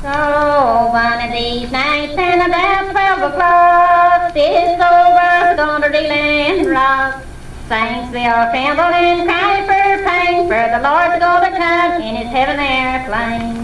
So one of these nights and about 12 o'clock, this old world's gonna reel and rock. Saints will tremble and cry for pain, for the Lord's gonna come in his heaven airplane.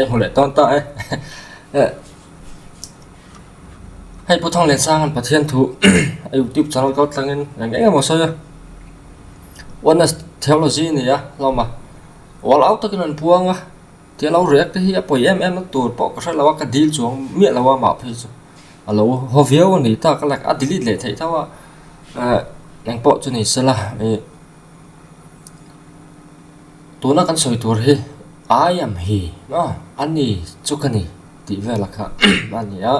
Em hmu leh tawn ta e. Hei Pu Thanglengsang Pathian thu a youtube channel kal tlangin eng eng emaw sawi a. Oneness theology a ni a hlawm a, wall au takin an puang a, tia lo react te hi a pawi em em na tur pawh ka hre lo a, ka dil chuang miah lo a mah phei chu a lo haw viau a ni tak a like a delete leh theih tho a, eh eng pawh chu ni sela ih tuna kan sawi tur hi I am he maw a ni chu ka ni tih vel a kha a ni a,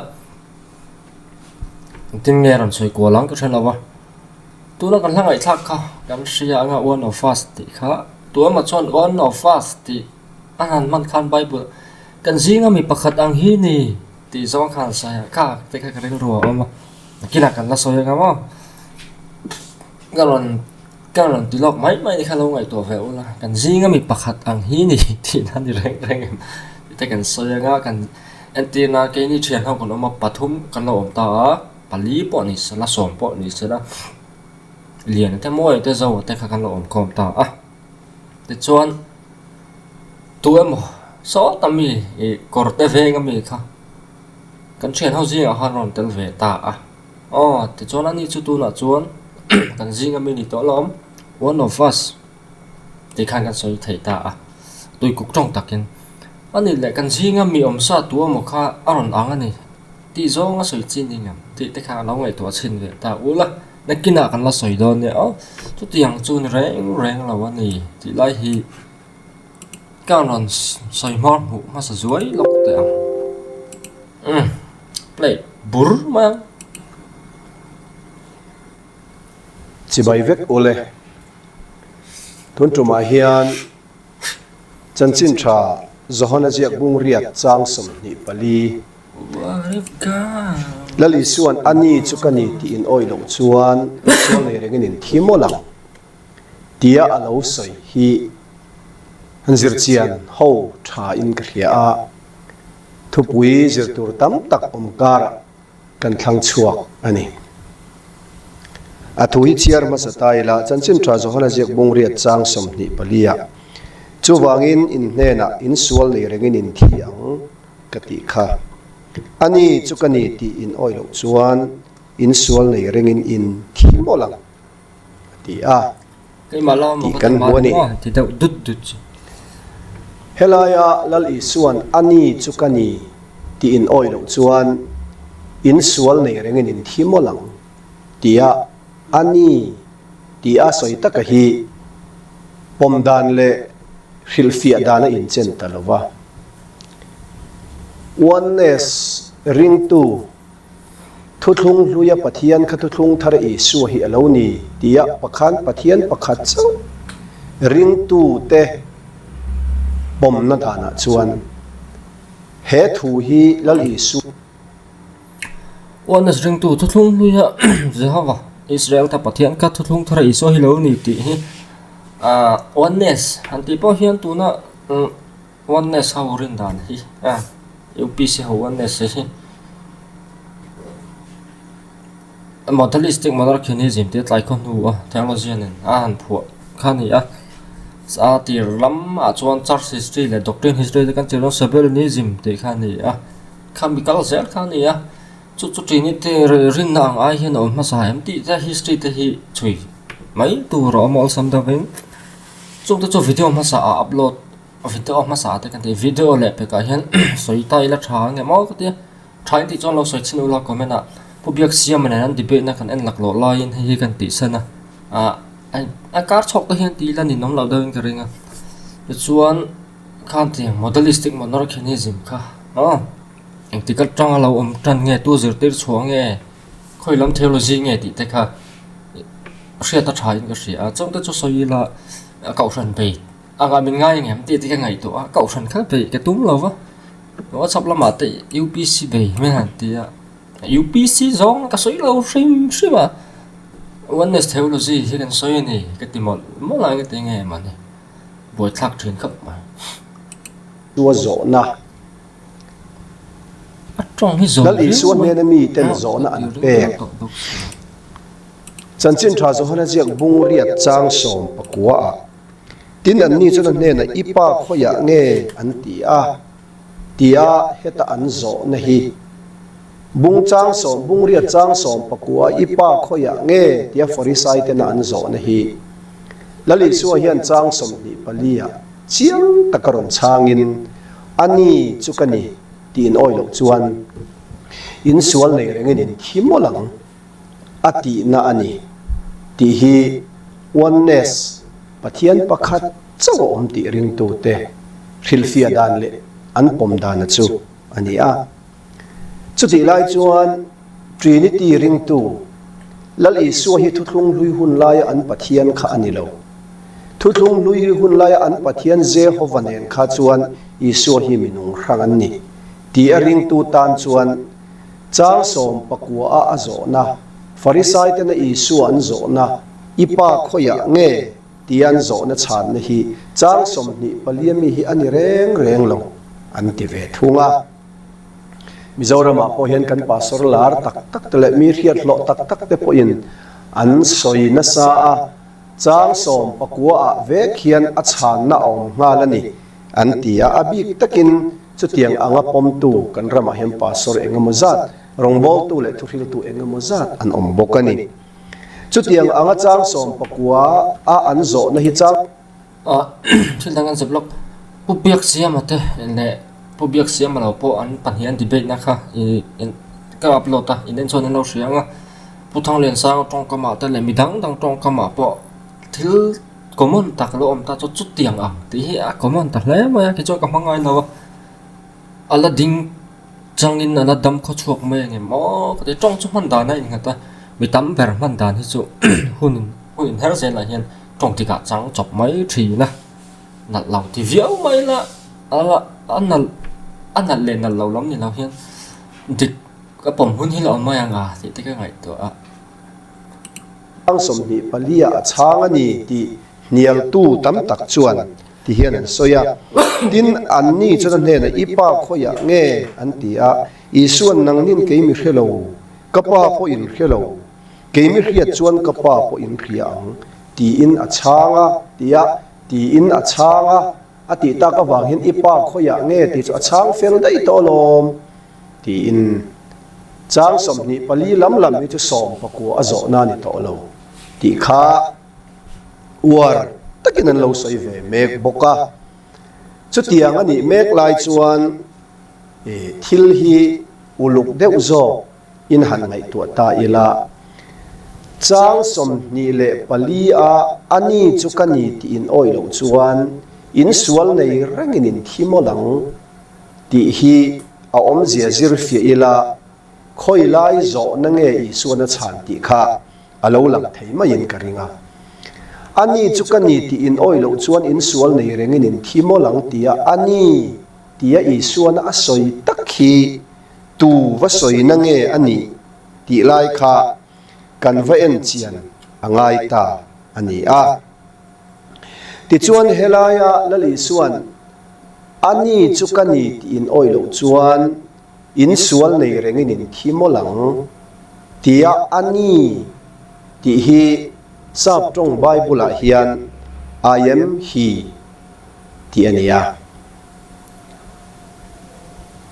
engtin nge rawn sawi kual ang ka hre lo a. Tuna kan hla ngaihthlak kha kan hria anga one of us tih kha tuama chuan one of us tih a han hman khan bible kan zinga mi pakhat ang hi ni tih zawng khan sawi a kha te kha ka rilru a awm a nakinah kan la sawi anga maw ka rawn ka rawn ti lawk mai mai kha lo ngaihtuah ve ula kan zinga mi pakhat ang hi ni tih na ni reng reng em tih te kan sawi anga kan entirna keini thian ho kan awm a pathum kan lo awm ta a. Pali pawh ni sela, sawm pawh ni sela, lian te mawi te zo te kha kan lo awm khawm ta a. Tichuan, tu emaw sawta mi ih kawr te veng ami kha kan thian ho zingah khan rawn tel ve ta a. Aw, tichuan ani chu tunah chuan kan zing ami ni tawh alawm, one of us tih khan kan sawi thei ta a. Tuikuk tawng takin, ani leh kan zinga mi awmsa tu emaw kha a rawn ang a ni. Tih zawng a sawi chin eng em tih te kha a lo ngaihtuah chhin ve ta ul a, nakinah kan la sawi dawn nia aw, chutiang chu ni reng reng lo a ni tih lai hi ka rawn sawi hmar hmuh hmasa zuai lawk teh ang. Umm play bur mai ang. Chibai vek ule. Tun tumah hian Chanchin tha Johana ziak bung riat chang 24. Lal Isua'n a ni chu ka ni tih in awih loh chuan sual nei rengin in thi mawlh ang tia a lo sawi hi han zirchian ho tha in ka hria a, thupui zir tur tam tak awm karah kan thlang chhuak a ni. A thu hi chhiar hmasa ta ila, Chanchin Tha Johana ziak bung riat chang 24 ah, Chuvangin in hnenah in sual nei rengin in thi ang ka tih kha. A ni chu ka ni tih in awih loh chuan in sual nei rengin in thi mawlh ang, a ti a. Tih kan hmu a ni. Helaia Lal Isua'n a ni chu ka ni tih in awih loh chuan in sual nei rengin in thi mawlh ang tia a ni tih a sawi taka hi pawm dan leh hrilhfiah dan a inchen ta lo va. Oneness ringtu Thuthlung hluia Pathian kha thuthlung thar Isua hi a lo ni tia pakhan Pathian pakhat chauh ringtute pawmna danah chuan he thu hi Lal Isua Oneness ringtu thuthlung hluia Jehova, Israel-te Pathian kha thuthlung thar Isua hi lo ni tih hi. Ahh oneness han tih pawh hian tuna oneness ho rin dan hi a upc ho oneness hi modalistic monarchianism tih a tlai khaw hnu a theologian in a han phuah kha a ni a a tir lamah chuan church history leh doctrine history te kan chhiar dawn sabellianism tih kha a ni a khami kal zel kha a ni a. Chu chu Trinity rinna ang ai hian a awm hmasa em tih te history te hi chhui mai tur a awm awlsam deuh in chung te chu video hmasa ah upload video hmasa te kan tih video leh pek ah hian sawi ta ila tha ang em aw ka tia tha in tih chuan lo sawi chhin ula comment ah Pu Biaksiama nen an debate na kan en laklawh laiin hei hi kan tih san a ah a kar chhawk te hian tih ila ninawm loh deuhin ka ring a tichuan khan tiang modalistic monarchianism kha aw. Engtik atanga lo awm tan nge, tu zirtir chhuah nge, khawi lam theology nge tih te kha hriat a tha in ka hria a, chungte chu sawi ila kohhran bei anga min ngai ang em tih te ka ngaihtuah a, kohhran kha bei ka tum lo va, whatsapp lamah te upc bei mai han ti a, upc zawng ka sawi lo hrim hrim a, oneness theology hi kan sawi a ni ka ti mawlh mawlh a, engati nge mahni buaithlak thin khawp mai. Chu a zawhna. Lal Isua hnena miten zawhna an pek. Chanchin Tha Johana ziak bung riat chang 19 ah, Tin anni chuan a hnenah i pa khawiah nge an ti a? tia heta an zawhna hi. Bung chang sawm bung riat chang 19 i pa khawiah nge tia Farisai tena an zawhna hi. Lal Isua hian chang 24 ah Chiang taka rawn chhangin, A ni chu ka ni tih in awi loh chuan in sual nei rengin in thi mawlh ang a tihna a ni tih hi Oneness Pathian pakhat chauh a awm tih ringtute hrilhfiah dan leh an pawm dana chu a ni a. Chutih lai chuan Trinity ringtu Lal Isua hi Thuthlung Hlui hun laia an Pathian kha a ni lo. Thuthlung Hlui hi hun laia an Pathian Jehova nen kha chuan Isua hi minung hrang an ni tih a ringtu tan chuan chang 19 a a zawhna, Farisai tena Isua an zawhna, I pa khawiah nge? tia an zawhna chhanna hi chang 24 mi hi a ni reng reng lo an ti ve thung a. Mizoramah pawh hian kan pastor lar tak tak te leh mi hriat hlawh tak tak te pawhin an sawi nasa a, chang 19 ah vek hian a chhanna a awm nghal a ni an ti a, a bik takin chutiang anga pawmtu kan ramah hian pastor eng emaw zat, rawngbawltu leh thuhriltu eng emaw zat an awm bawk a ni. Chutiang anga chang 19 a an zawhna hi chang. Thil dang an zep lawk. Pu Biaksiama te leh Pu Biaksiama lo pawh an pahnih an debate na kha ih ka upload a, in en chuan an lo hria ang a. Pu Thangliansanga tawngkamah te leh mi dang dang tawngkamah pawh thil common tak lo awm ta chu chutiang ang tih hi a common ta hle mai a, keichuan ka hma ngai lo a. A la ding changin a la dam khaw chhuak mai ang em aw ka ti tawng chu hman dan a innghat a, mi tam ber hman dan hi chu hun hun inher zelah hian tawng tikah chang chawp mai thin a, nalh lo ti viau mai la a a nalh a nalh leh nalh lo lam ni lo hian dik ka pawm hun hi la awm mai ang a tih te ka ngaihtuah a. Chang 24 ah a chhang a ni tih hnialtu tam tak chuan ti hian an sawi a. Tin, anni chuan a hnenah, I pa khawiah nge? an ti a. Isua'n, Nangnin kei mi hre lo, ka pa pawh in hre lo. Kei mi hriat chuan ka pa pawh in hria ang, tiin a chhang a, tia, tiin a chhang a. A tih tak avang hian, I pa khawiah nge? tih chu a chhang fel daih tawh alawm, tiin chang 24 lam lam hi chu 19 a zawhna a ni tawh lo tih kha uar takin an lo sawi ve mek bawk a. Chutiang a nih mek lai chuan thil hi uluk deuh zawk in han ngaihtuah ta ila, chang 24 a a ni chu ka ni tih in awih loh chuan in sual nei rengin in thi mawlh ang tih hi a awmzia zir fiah ila, khawi lai zawhna nge Isuan a chhan tih kha a lo lang thei maiin ka ring a. A ni chu ka ni tih in awih loh chuan in sual nei rengin in thi mawlh ang tia a ni tia Isuana a sawi tak hi tu va sawina nge a nih tih lai kha kan va en chian a ngai ta a ni a. Tichuan helaia Lal Isuan, A ni chu ka ni tih in awih loh chuan in sual nei rengin in thi mawlh ang, tia a ni tih hi Sap tawng Bible-ah hian I am he tih a ni a.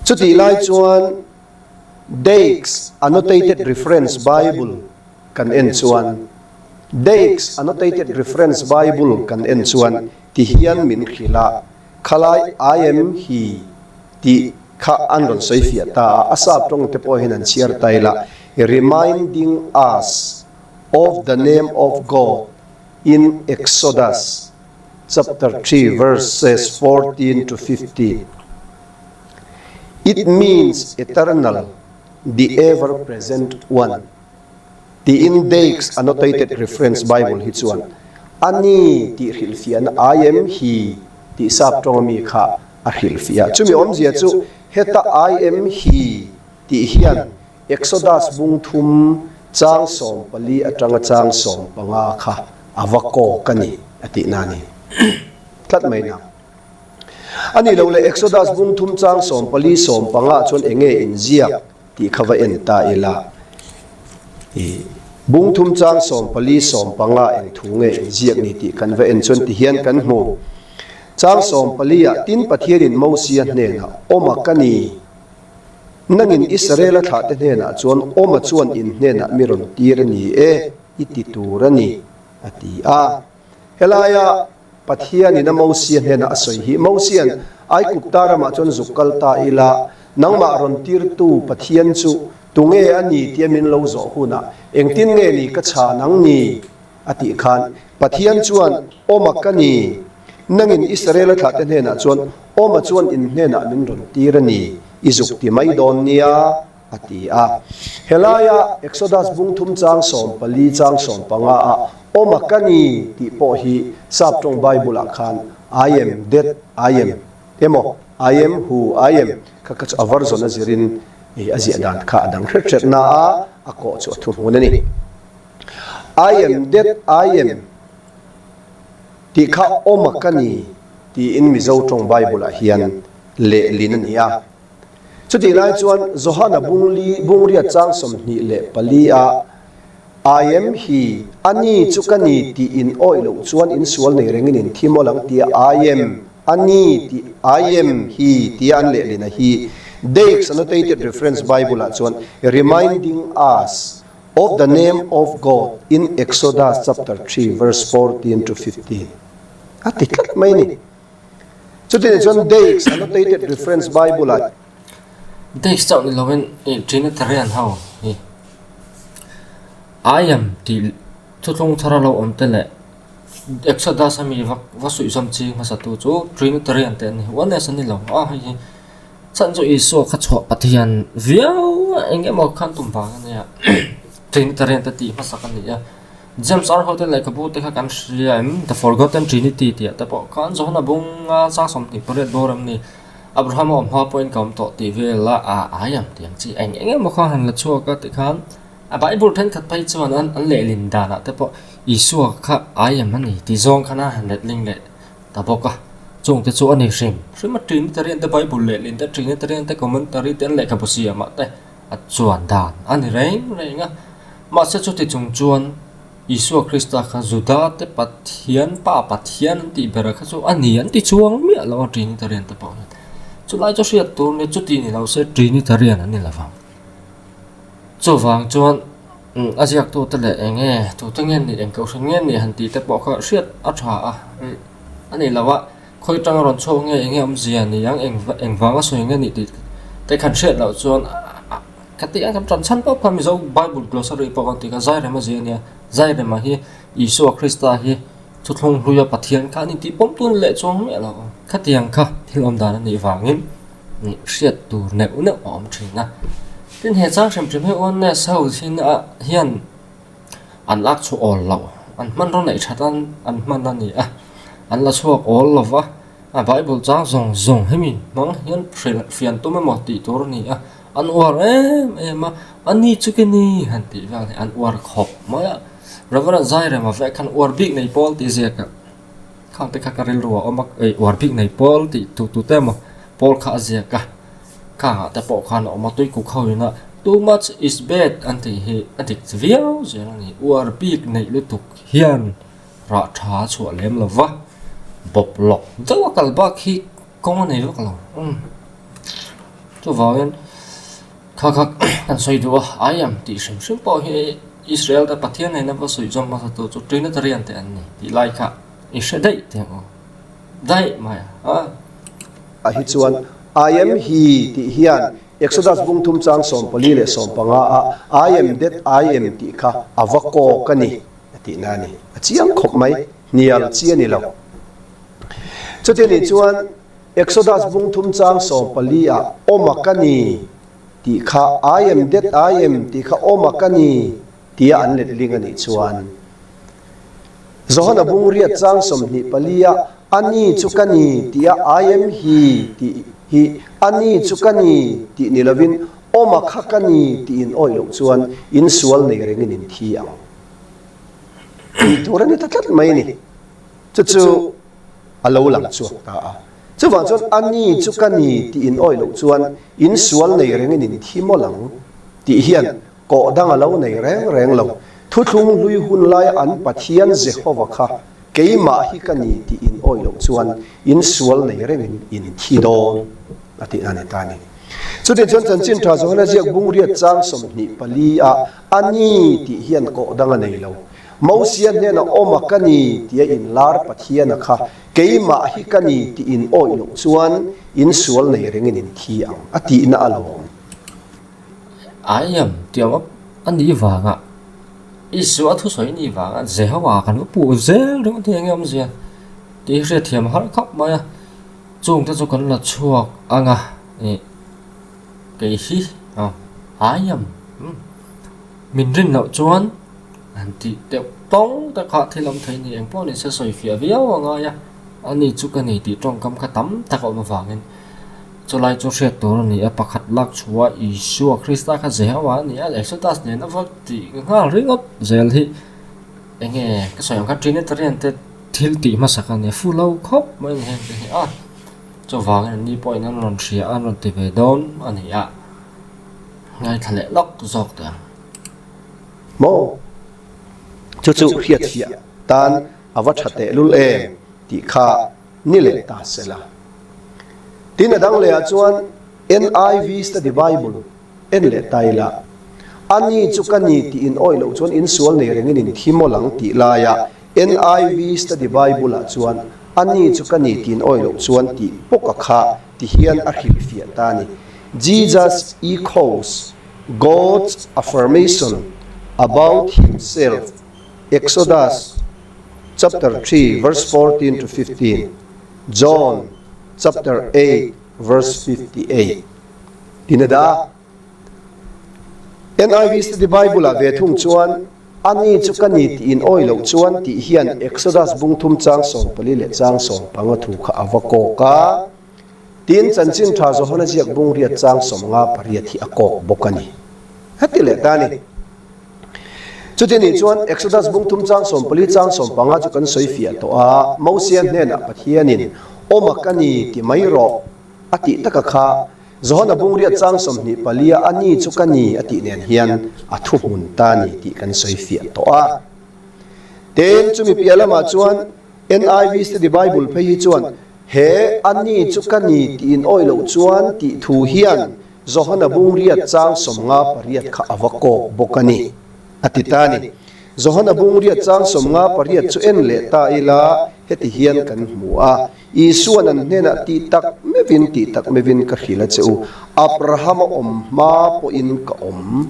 Chutih lai chuan Dake's Annotated Reference Bible kan en chuan Dake's Annotated Reference Bible kan en chuan ti hian min hrilh a, khalai I am he tih kha an rawn sawi fiah ta a, a sap tawng te pawh hian an chhiar ta ila, Reminding us of the name of God in Exodus chapter 3 verses 14 to 15. It means eternal, the ever-present one. Tiin Dake's Annotated Reference Bible hi chuan a ni tih hrilhfiahna I am he tih sap tawng ami kha a hrilhfiah. Chumi awmzia chu heta I am he tih hian Exodus bung thum chang 14 atanga chang 15 kha a va kawk a ni a tihna a ni tlat mai na. A nih loh leh Exodus bung thum chang 14 15 ah chuan eng nge inziak tih kha va en ta ila. I bung thum chang 14 15 ah eng thu nge inziak ni tih kan va en chuan tihian kan hmu. Chang 14 ah tin Pathianin Mosia hnenah awm a ka ni. Nangin Israela thlahte hnenah chuan awma chuan in hnenah mi rawn tir a ni e, i ti tur a ni, a ti a. Helaia Pathianin a Mosia hnenah a sawi hi, Mosia'n, Aigupta ramah chuan zuk kal ta ila, nangmah rawn tirtu Pathian chu tunge a ni tia min lo zawh hunah engtin nge ni ka chhan ang ni? A tih khan, Pathian chuan, Awma ka ni. Nangin Israela thlahte hnenah chuan, Awma chuan in hnenah min rawn tir a ni, i zuk ti mai dawn nia, a ti a. Helaia Exodus bung thum chang 14 chang 15 ah Awma ka ni tih pawh hi Sap tawng Bible-ah khan I am that I am emaw I am who I am kha kha chu a version a zirin a ziah dan kha a dang hret hret na a, a kawh chu a thuhmun a ni. I am that I am tih kha awma ka ni tiin Mizo tawng Bible-ah hian lehlin a ni a. Chutih lai chuan Johana bungli bungriat chang 24 ah I am he, a ni chu ka ni tih in awih loh chuan in sual nei rengin in thi mawl ang tia I am, a ni tih I am he tia an lehlin a hi Dake's Annotated Reference Bible-ah chuan reminding us Of the name of God in Exodus chapter 3 verse 14 to 15 a ti tlat mai a ni. Chutih chuan Dake's Annotated Reference Bible ah. Dake's chauh ni lovin ih Trinitarian ho hi I am tih thuthlung thar a lo awm te leh Exodus a mi va va suihzawm chi hmasatu chu Trinitarian te an ni. Oneness an ni lo a hei hi. Chhan chu Isua kha chhuah Pathian viau a eng emaw khan tum vang a nia Trinitarian te tih hmasak a ni a. James R. Hote lehkhabu te kha kan hria em The Forgotten Trinity tih ah te pawh khan Johana bunga chang 28 bawr em ni Abraham a awm hma pawhin ka awm tawh tih vel a a ai ang tih ang chi eng eng emaw kha han la chhuak a tikhan a Bible thenkhat phei chuan an an lehlin danah te pawh Isua kha ai em a ni tih zawng khan a han letling leh ta bawk a, chungte chu a ni hrim hrim a Trinitarian te Bible lehlin te Trinitarian te commentary te an lehkhabu siamah te a chuan dan a ni reng reng a, mahse chuti chung chuan Isua Krista kha Juda te Pathian pa Pathian an tih ber kha chu a ni an ti chuang miah lo a Trinitarian te pawh hian chulai chu hriat tur nia chuti ni lo se Trinitarian an ni lo vang. Chuvang chuan a ziaktute leh eng nge tute nge nih eng kohhran nge nih han tih te pawh kha hriat a tha a a ni lo a, khawi tanga rawn chhuak nge eng nge awmzia ni ang eng eng vanga sawi nge nih tih te khan hriat loh chuan ka tih ang kan tan chhan pawp kha Mizo Bible Glossary pawh kan tih kha Zairema zia a nia, Zairema hi Isua Krista hi thuthlung hluia Pathian kha a ni tih pawm tun leh chuang miah lo khatiang kha thil awm dan a nih vangin. hriat tur neuh neuh a awm thin a. Tin he chang hrim hrim hi oneness ho hin a hian an lak chhuah awl loh an hmanraw neih that an an hman a ni a an la chhuak awl lo va a bible chang zawng zawng hemi hmang hian hrilh fian tum emaw tih tur a ni a an uar em em a a ni chu ke ni han tih vel hi an uar khawp mai a Reverend Zairema vek khan uar bik nei pawl tih ziak a. Khang te kha ka rilru a awm a, ei uar bik nei pawl tih tu tu te emaw pawl kha a ziak a, khangah te pawh khan a awm a, tuikuk ho ina too much is bad an tih hi a dik viau zel a ni. Uar bik neih lutuk hian rah tha a chhuah lem lo va, bawp lawk deuh a kal bak hi kawng a nei vak lo. Umm chuvangin kha kha kan sawi duh a, I am tih hrim hrim pawh hi Israel te Pathian nena va sawi zawm hmasa tu chu Trinitarian te an ni tih lai kha i hre daih teh ang aw, daih mai a. Ah hi chuan I am he tih hian Exodus bung thum chang 14 leh 15 ah I am that I am tih kha a va kawk a ni a tihna a ni. A chiang khawp mai, hnial chi a ni lo. Chuti nih chuan Exodus bung thum chang 14 ah awm a ka ni tih kha I am that I am tih kha awm a ka ni tia an letling a nih chuan Johana bung riat chang 24 ah a ni chu ka ni tia I am he tih hi a ni chu ka ni tih ni lovin awm a kha ka ni tih in awih loh chuan in sual nei rengin in thi ang tih tur a ni ta tlat mai a ni. Chu chu a lo lang chhuak ta a. Chuvang chuan a ni chu ka ni tih in awih loh chuan in sual nei rengin in thi mawlh ang tih hian kawh dang a lo nei reng reng lo. Thuthlung hlui hun laia an Pathian Jehova kha keimah hi ka ni tih in awih loh chuan in sual nei rengin in thi dawn a tih a ni ta a ni. Chutiang chuan Chanchin Tha Johana ziak bung riat chang 24 ah a ni tih hian kawh dang a nei lo. Mosia hnena awm a ka ni tia inlar Pathiana kha keimah hi ka ni tih in awih loh chuan in sual nei rengin in thi ang a tihna a lawm. I am tih ang a nih vanga Isua thusawi nih vanga Jehovah kan va puh zel ringawt hi enge awmzia tih hi hriatthiam a har khawp mai a, chungte chu kan la chhuak ang a ih kei hi I am min rin loh chuan. An tih deuh tawng te kha thil awm thei ni eng pawh ni se sawi fiah viau a ngai a, a ni chu ka ni tih tawngkam kha tam tak a awm avangin chulai chu hriat tur a ni a, pakhat lak chhuah Isua Krista kha Jehovah a ni a, Exodus nen a va tih nghal ringawt zel hi eng nge ka sawi ang kha Trinitarian te thil tih hmasak a ni a, fu lo khawp mai a ni heng te hi a, chuvangin an ni pawhin an rawn hria a, an rawn ti ve dawn a ni a, ngaithla leh lawk zawk teh ang. Maw? Chu chu hriatfiah tan a va tha tehlul em tih kha ni leh ta se la. Tin a dang lehah chuan NIV Study Bible en leh ta ila, A ni chu ka ni tih in awih loh chuan in sual nei rengin in thi mawlh ang tih laia NIV Study Bible-ah chuan A ni chu ka ni tih in awih loh chuan tih pawka kha ti hian a hrilhfiah ta a ni. Jesus echoes God's affirmation about himself, Exodus chapter 3 verse 14 to 15, John chapter 8 verse 58. Tin a dah a. NIV Study Bible-ah ve thung chuan, A ni chu ka ni tih in awih loh chuan tih hian Exodus bung thum chang 14 leh chang 15 thu kha a va kawk a. Tin, Chanchin Tha Johana ziak bung riat chang 58 hi a kawk bawk a ni. Heti leh ta a ni. Chuti nih chuan Exodus bung thum chang 14 chang 15 chu kan sawi fiah tawh a, Mosia hnenah Pathianin, Awm a ka ni ti mai rawh, a tih taka kha Johana bung riat chang 24 a a ni chu ka ni a tih nen hian a thuhmun ta a ni tih kan sawi fiah tawh a. Tin, chumi piah lamah chuan NIV Study Bible phei hi chuan He a ni chu ka ni tih in awih loh chuan tih thu hian Johana bung riat chang 58 kha a va kawk bawk a ni, a ti ta a ni. Johana bung riat chang 58 chu en leh ta ila heti hian kan hmu a, Isua'n an hnenah tih tak meuhin tih tak meuhin ka hrilh a che u, Abrahama awm hma pawhin ka awm,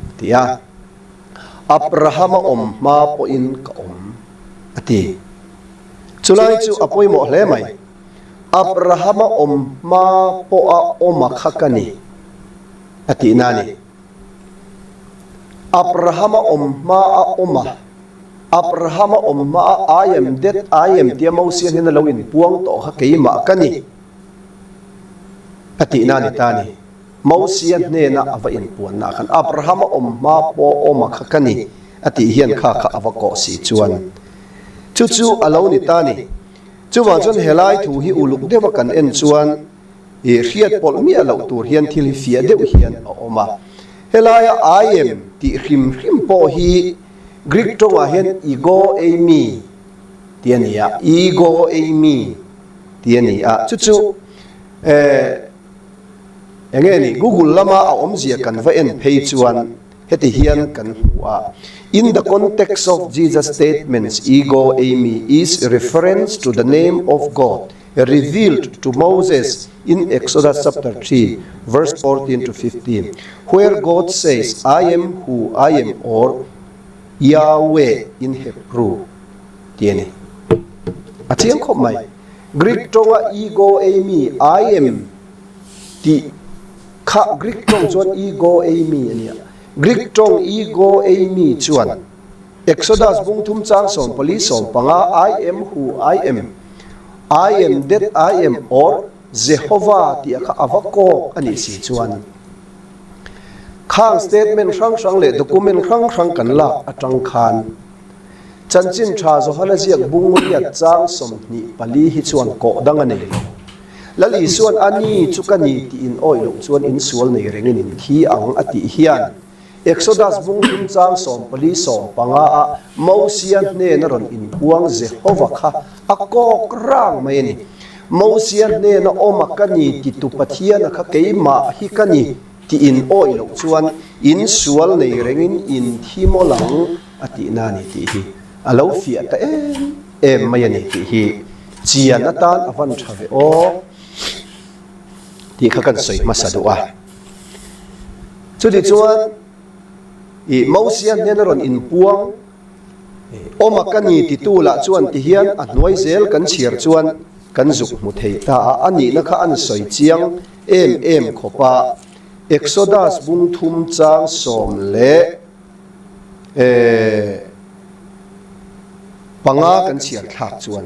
a ti a. Abrahama awm hma pawhin ka awm, a ti. Chulai chu a pawimawh hle mai. Abrahama awm hma pawha awm a kha ka ni, a tihna a ni. Abrahama awm hma a awm a, Abrahama awm hma a I am that I am tia Mosia hnena lo inpuang tawh kha keimah ka ni, a tihna a ni ta a ni. Mosia hnena a va inpuanna ah khan Abrahama awm hma pawh awm a kha ka ni, a tih hian kha kha a va kawh si chuan chu chu a lo ni ta a ni. Chuvang chuan helai thu hi uluk deuha kan en chuan i hriat pawlh miah loh tur hian thil hi fiah deuh hian a awm a. Helaia I am tih hrim hrim pawh hi Greek tawngah hian ego eimi tih a ni a, ego eimi tih a ni a. Chu chu eh eng nge ni Google lama a awmzia kan va en phei chuan heti hian kan hmu a, In the context of Jesus statements ego eimi is reference to the name of God revealed to Moses in Exodus chapter 3 verse 14 to 15 where God says I am who I am or Yahweh in Hebrew tih a ni. A chiang khawp mai. Greek tawnga ego eimi, I am, tih kha Greek tawng chuan ego eimi a nia. Greek tawng ego eimi chuan Exodus bung thum chang 14 15 I am who I am, I am that I am or Jehovah tih a kha a va kawk a nih si chuan khang statement hrang hrang leh document hrang hrang kan lak atang khan Chanchin tha Johana ziak bung riat chang 24 hi chuan kawh dang a nei lo. Lal Isuan a ni chu ka ni tih in awih loh chuan in sual nei rengin in thi ang a tih hian Exodus bung thum chang 14 15 ah Mosia hnena rawn inpuang Jehova kha a kawk rang mai a ni. Mosia hnena awm a ka ni titu Pathiana kha keimah hi ka ni tih in awih loh chuan in sual nei rengin in thi mawlh ang a tihna a ni tih hi a lo fiah ta em em mai a ni tih hi chian atan a van tha ve aw tih kha kan sawi hmasa duh a. Chuti chuan i Mosia hnena rawn inpuang awm a ka ni titu lah chuan tihian a hnuai zel kan chhiar chuan kan zuk hmu thei ta a, a nihna kha an sawi chiang em em khawp a. Exodus bung thum chang sawm leh panga kan chhiar thlak chuan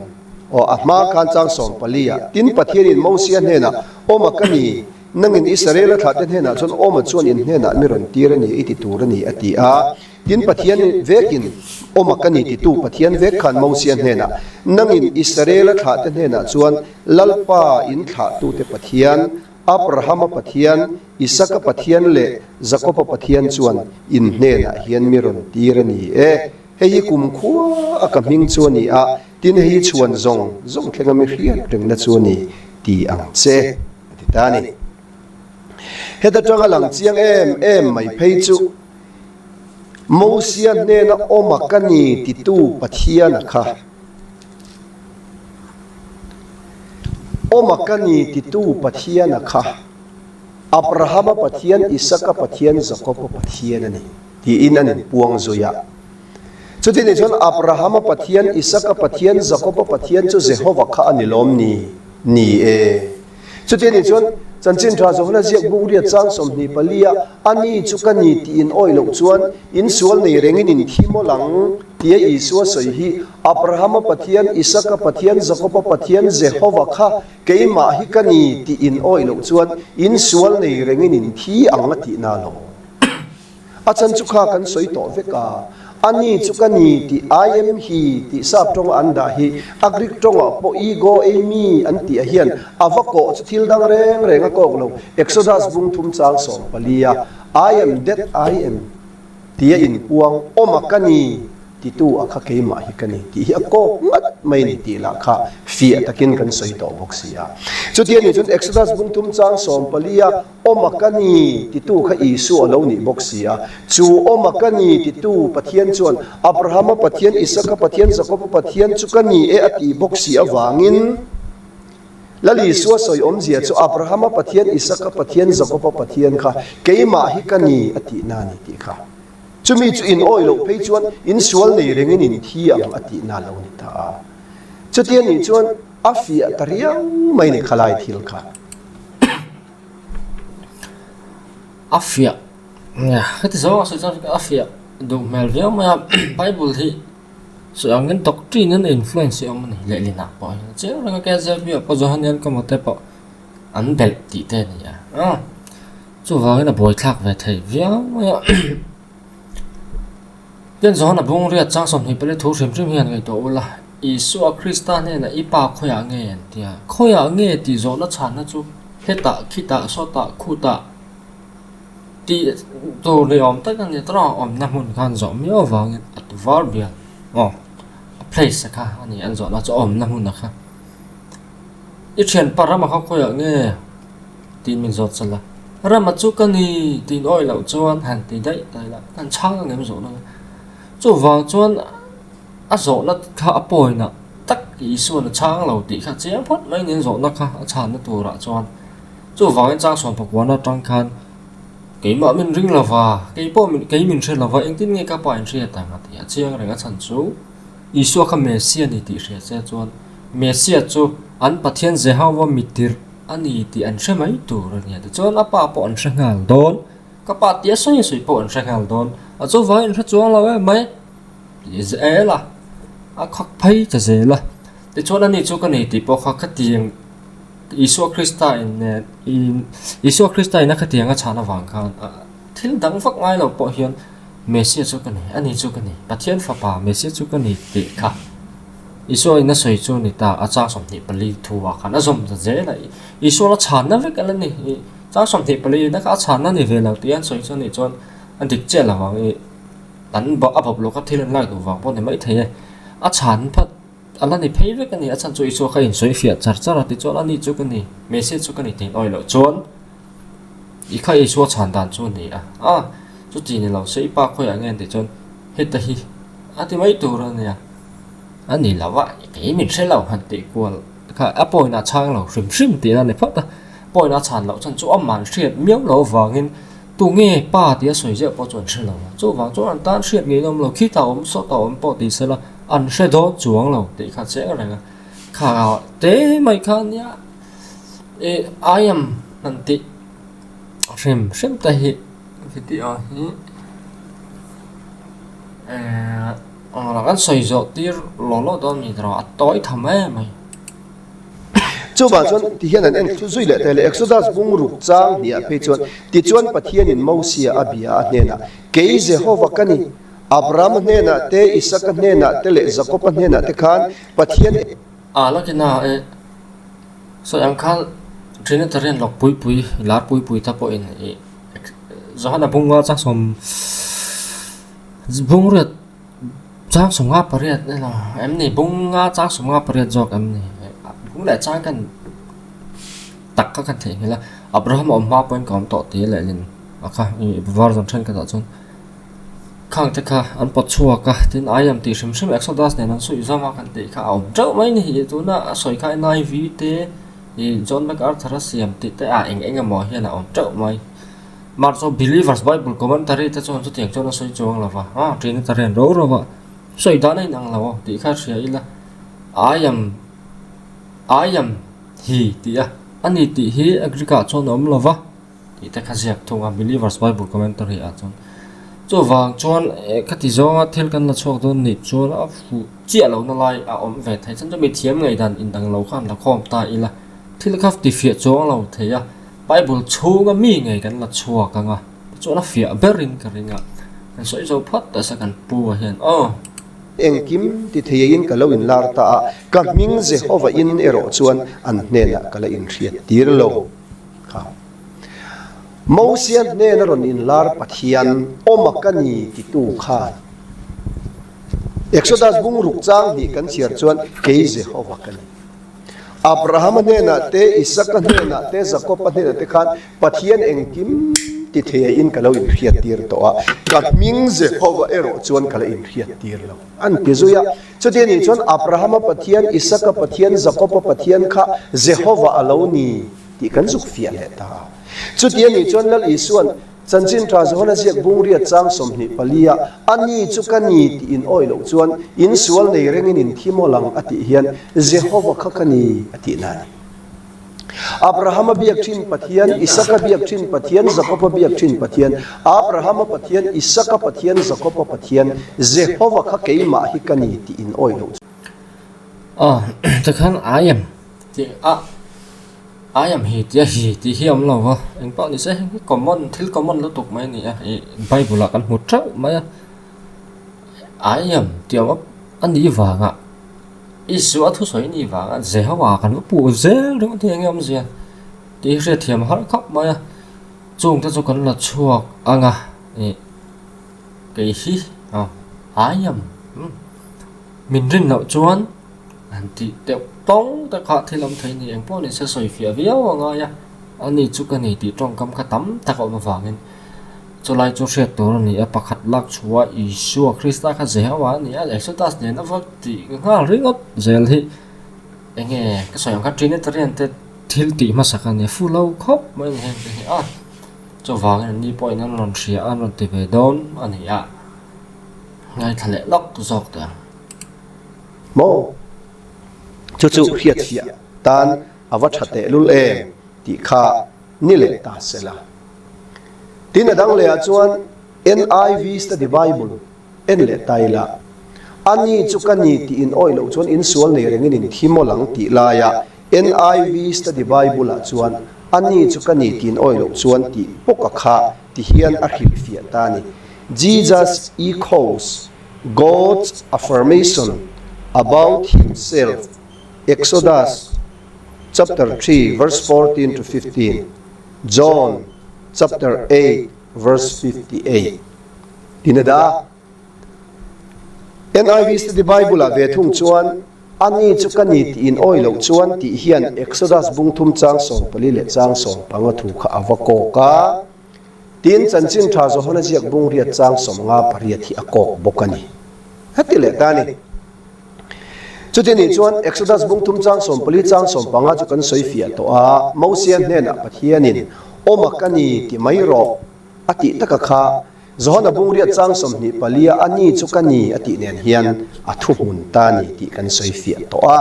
aw a hma khan chang 14 ah tin Pathianin Mosia hnenah awm a ka ni Nangin Israela thlahte hnenah chuan Awma chuan in hnenah mi rawn tir a ni i ti tur a ni a ti a. Tin Pathian vekin Awma ka ni titu Pathian vek khan Mosia hnenah, Nangin Israela thlahte hnenah chuan Lalpa in thlahtute Pathian, Abrahama Pathian, Isaka Pathian leh Jakoba Pathian chuan in hnenah hian mi rawn tir a ni e. Hei hi kumkhua a ka hming chu a ni a, tin hei hi chhuan zawng zawng thlenga mi hriat rengna chu a ni ti ang che. A ti ta a ni. Heta tanga lang chiang em em mai phei chu Mosia hnena awm a ka ni titu Pathiana kha. Awm a ka ni titu Pathiana kha Abrahama Pathian, Isaka Pathian, Jakoba Pathian a ni tiin an inpuang zui a. Chuti nih chuan Abrahama Pathian, Isaka Pathian, Jakoba Pathian chu Jehova kha a ni lawm ni? Ni e. Chuti nih chuan Chanchin Tha Johana ziak bung riat chang 24 a, A ni chu ka ni tih in awih loh chuan in sual nei rengin in thi mawlh ang, tia Isua sawi hi Abrahama Pathian, Isaka Pathian, Jakoba Pathian, Jehova kha keimah hi ka ni tih in awih loh chuan in sual nei rengin in thi ang a tihna lo. A chan chu kha kan sawi tawh vek a, a ni chu ka ni tih I am he tih sap tawnga an dah hi a Greek tawngah pawh ego eimi an tih ah hian a va kawh chu thil dang reng reng a kawk lo, Exodus bung thum chang 14 a I am that I am tia inpuang awm a ka ni titu a kha keimah hi ka ni tih hi a kawk ngat mai a ni tih lah kha fiah takin kan sawi tawh bawk si a. Chutia nih chuan Exodus bung thum chang 14 a Awma ka ni titu kha Isua a lo nih bawk si a. Chu awma ka ni titu Pathian chuan Abrahama Pathian, Isaka Pathian, Jakoba Pathian chu ka ni e a ti bawk si avangin Lal Isua sawi awmzia chu Abrahama Pathian, Isaka Pathian, Jakoba Pathian kha keimah hi ka ni a tihna a ni tih kha. Chumi chu in awih loh phei chuan in sual nei rengin in thi ang a tihna a lo ni ta a. Chutia nih chuan a fiah ta riau mai ni khalai thil kha. A fiah heti zawng a sawi chuan a fiah duh hmel viau mai a bible hi sawi angin doctrine in a influence hi a awm a ni lehlinah pawh hian chiang reng a KZB ah pawh Johanian Kamote pawh an belh tih te a ni a chuvangin a buaithlak ve thei viau mai a tin Johana bung riat chang 24 thu hrim hrim hian ngaihtuah ula. Isua Krista hnenah i pa khawiah nge an ti a? Khawiah nge tih zawhna chhanna chu hetah, khitah, sawtah, khutah tih tur ni awm tak a ni. Tawrh a awmna hmun khan zawh miau avangin a ti var bial aw a place a kha a ni an zawhna chu a awmna hmun a kha. I thianpa rama kha khawiah nge tiin min zawt chal a, Rama chu ka ni tiin awih loh chuan han ti daih daih la kan chhang ang em zawhna kha. Chuvang chuan a zawhna kha a pawina tak Isuan a chhang lo tih kha chiang phawt mai nen zawhna kha a chhanna turah chuan chuvangin Changsawn Pakuana atang khan keimah min ring lova, kei pawh min kei min hre lova engtin nge ka pa in hriat ang a ti a chiang reng a chhan chu Isua kha Messia ni tih hria che chuan Messia chu an Pathian Jehovah mitirh a ni tih an hre mai tur a nia tichuan a pa pawh an hre nghal dawn. Ka pa tia sawi sawi pawh an hre nghal dawn, a chuvangin an hre chuang lo em mai tih zel a, a khak phei ta zel a. Tichuan ani chu ka nei tih pawh kha khatiang Isua Krista in nen in Isua Krista in a khatiang a chhan avang khan thil dang vak ngai lo pawh hian Messia chu ka nei, ani chu ka nei, Pathian fapa Messia chu ka nei tih kha Isua in a sawi chu a ni ta, a chang 24 thu ah khan a zawm ta zel a, Isua la chhanna vek a la ni. Chang 24 na kha a chhanna ni ve lo tih an sawi chu a nih chuan a dik chiah lo ang i an a bawp lawka thil an lak duh vang pawh a ni maithei e. A chhan phat a la ni phei vek a ni, a chhan chu Isua kha insawi fiah char char a tichuan a ni chu ka ni, Messia chu ka ni tih awih loh chuan i kha Isua chhan dan chu a ni a, a chuti ni lo se i pa khawiah nge an tih chuan heta hi a ti mai tur a nia, a ni lo a kei min hre lo han tih kual kha a pawina chhang lo hrim hrim tih a ni phawt a. Pawina chhan loh chuan chu amah an hriat miau lo avangin tunge pa tia sawi zeuh pawh chu an hre lo a, chuvang chuan an tan hriat ngei awm lo, khitah awm sawtah awm pawh ti sela an hre dawn chuang lo tih kha chiang reng a, kha te mai kha nia ih I am han tih hrim hrim te hi video hi ehh kan sawi zawh tir law law dawn mi erawh a tawi tham em mai. Chuvang chuan ti hian an en thu zui leh ta le, Exodus bung ruk chang hniah phei chuan, Tichuan Pathianin Mosia a bia a hnenah, Kei Jehova ka ni, Abrahama hnenah te, Isaka hnenah te leh Jakoba hnenah te khan Pathian. A lakina e, sawi ang khan Trinitarian lawk puipui, lar puipui ta pawhin i Johana bunga chang sawm bung riat Chang 58 emaw em ni bunga chang 58 zawk em ni bung leh chang kan tak kha kan theihnghilh a Abraham a awm hma pawhin ka awm tawh tih lehlin a kha ih version thenkhatah chuan khang te kha an pawt chhuak a tin I am tih hrim hrim Exodus nen an suih zawm a kan tih kha a awm teuh mai a ni tuna a sawi kha NIV te ih John MacArthur a siam tih te ah eng eng emaw hian a awm teuh mai. Mah chu Believers Bible Commentary te chuan chutiang chuan a sawi chuang lo va, a Trinitarian ro ro a sawi dan a inang lo a tih kha hria ila, I am, I am he tih a, a ni tih hi a Greek ah chuan a awm lo va tih te kha ziak thung a Believers Bible Commentary ah chuan. Chuvang chuan eh khati zawnga thil kan la chhuak dawn nih chuan a fuh chiah lohna lai a awm ve thei chuan chumi thiam ngaihdan indang lo khan la khawm ta ila, thil kha tifiah chuang lo thei a. Bible chhunga mi ngei kan la chhuak ang a, tichuan a fiah berin ka ring a, kan sawi zo phawt ta sa kan pu ah hian aw. Engkim ti theiin ka lo inlar ta a, ka hming Jehova in erawh chuan an hnenah ka la inhriat tir lo kha. Mosia hnena rawn inlar Pathian awma ka ni titu khan Exodus bung ruk chang hnih kan chhiar chuan kei Jehova ka ni. Abrahama hnenah te, Isaka hnenah te, Jakoba hnenah te khan Pathian engkim ti theiin ka lo inhriattir tawh a, ka hming Jehova erawh chuan ka la inhriattir lo, an ti zui a. Chuti a nih chuan Abrahama Pathian, Isaka Pathian, Jakoba Pathian kha Jehova a lo ni tih kan zuk fiah leh ta a. Chuti a nih chuan Lal Isua'n Chanchin tha Johana ziak bungriat chang 24 a, A ni chu ka ni tih in awih loh chuan in sual nei rengin in thi mawl ang a tih hian Jehova kha ka ni a tih na a ni. Abrahama biak thin Pathian, Isaka biak thin Pathian, Jakoba biak thin Pathian, Abrahama Pathian, Isaka Pathian, Jakoba Pathian, Jehova kha keimah hi ka ni tih in awih loh chuan. Aw, tikhan I am tih a. I am hi tih a hi tih hi a awm lo va, eng pawh ni se heng hi common thil common lutuk mai a ni a, ih bible ah kan hmu teuh mai a, I am tih awm a nih vangah. Isua thusawi ni vanga Jehovah kan va puh zel ringawt hi eng nge awmzia tih hi hriatthiam a har khawp mai a, chungte chu kan la chhuak ang a, ih kei hi aw I am min rin loh chuan han tih deuh tawng te kha thil awm thei ni eng pawh ni se sawi fiah viau a ngai a, ani chu ka ni tih tawngkam kha tam tak a awm avangin. Chulai chu hriat tur a ni a, pakhat lak chhuah Isua Krista kha Jehovah a ni a, Exodus nen a vak tih nghal ringawt zel hi eng nge ka sawi ang kha Trinitarian te thil tih hmasak a ni a, fu lo khawp mai a ni heng te hi a, chuvangin an ni pawhin an rawn hria a, an rawn ti ve dawn a ni a, ngaithla leh lawk zawk teh ang. Maw? Chu chu hriatfiah tan a va tha tehlul em tih kha ni leh ta sela. Tin a dang lehah chuan NIV Study Bible en leh ta ila, A ni chu ka ni tih in awih loh chuan in sual nei rengin in thi mawlh ang tih laia NIV Study Bible-ah chuan A ni chu ka ni tih in awih loh chuan tih pawka kha ti hian a hrilhfiah ta a ni. Jesus echoes God's affirmation about himself, Exodus chapter 3 verse 14 to 15. John chapter 8 verse 58 tin a dah a. NIV Study Bible ah ve thung chuan, Ani chu ka ni tih in awi loh chuan tih hian Exodus bung thum chang 14 leh chang 15 thu kha a va kawk a. Tin, Chanchin Tha Johana ziak bung riat chang 58 hi a kawk bawk a ni. Heti leh ta a ni. Chuti nih chuan Exodus bung thum chang 14 chang 15 chu kan sawi fiah tawh a, Mosia hnenah Pathianin, Awma ka ni ti mai rawh, a tih taka kha Johana bung riat chang 24 a ni chu ka ni a tih nen hian a thuhmun ta ni tih kan sawi fiah tawh a.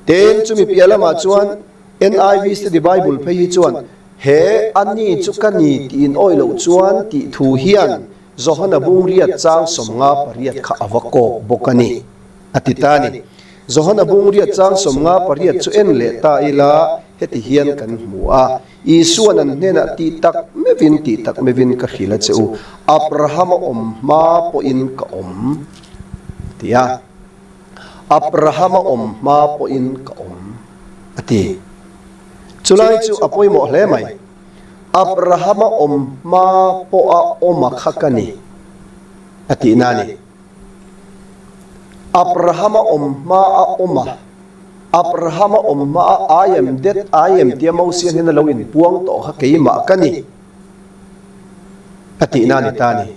Tin, chumi piah lamah chuan NIV Study Bible phei hi chuan he a ni chu ka ni tiin awih loh chuan tih thu hian Johana bung riat chang 58 kha a va kawk bawk a ni, a ti ta a ni. Johana bung riat chang 58 chu en leh ta ila heti hian kan hmu a, Isua'n an hnenah tih tak meuhin tih tak meuhin ka hrilh a che u, Abrahama awm hma pawhin ka awm, a ti a. Abrahama awm hma pawhin ka awm, a ti. Chulai chu a pawimawh hle mai. Abrahama awm hma pawha awm a kha ka ni, a tihna a ni. Abrahama awm hma a awm a, Abrahama awm hma a I am that I am tia Mosia hian a lo inpuang tawh kha keimah ka ni, a tihna a ni ta a ni.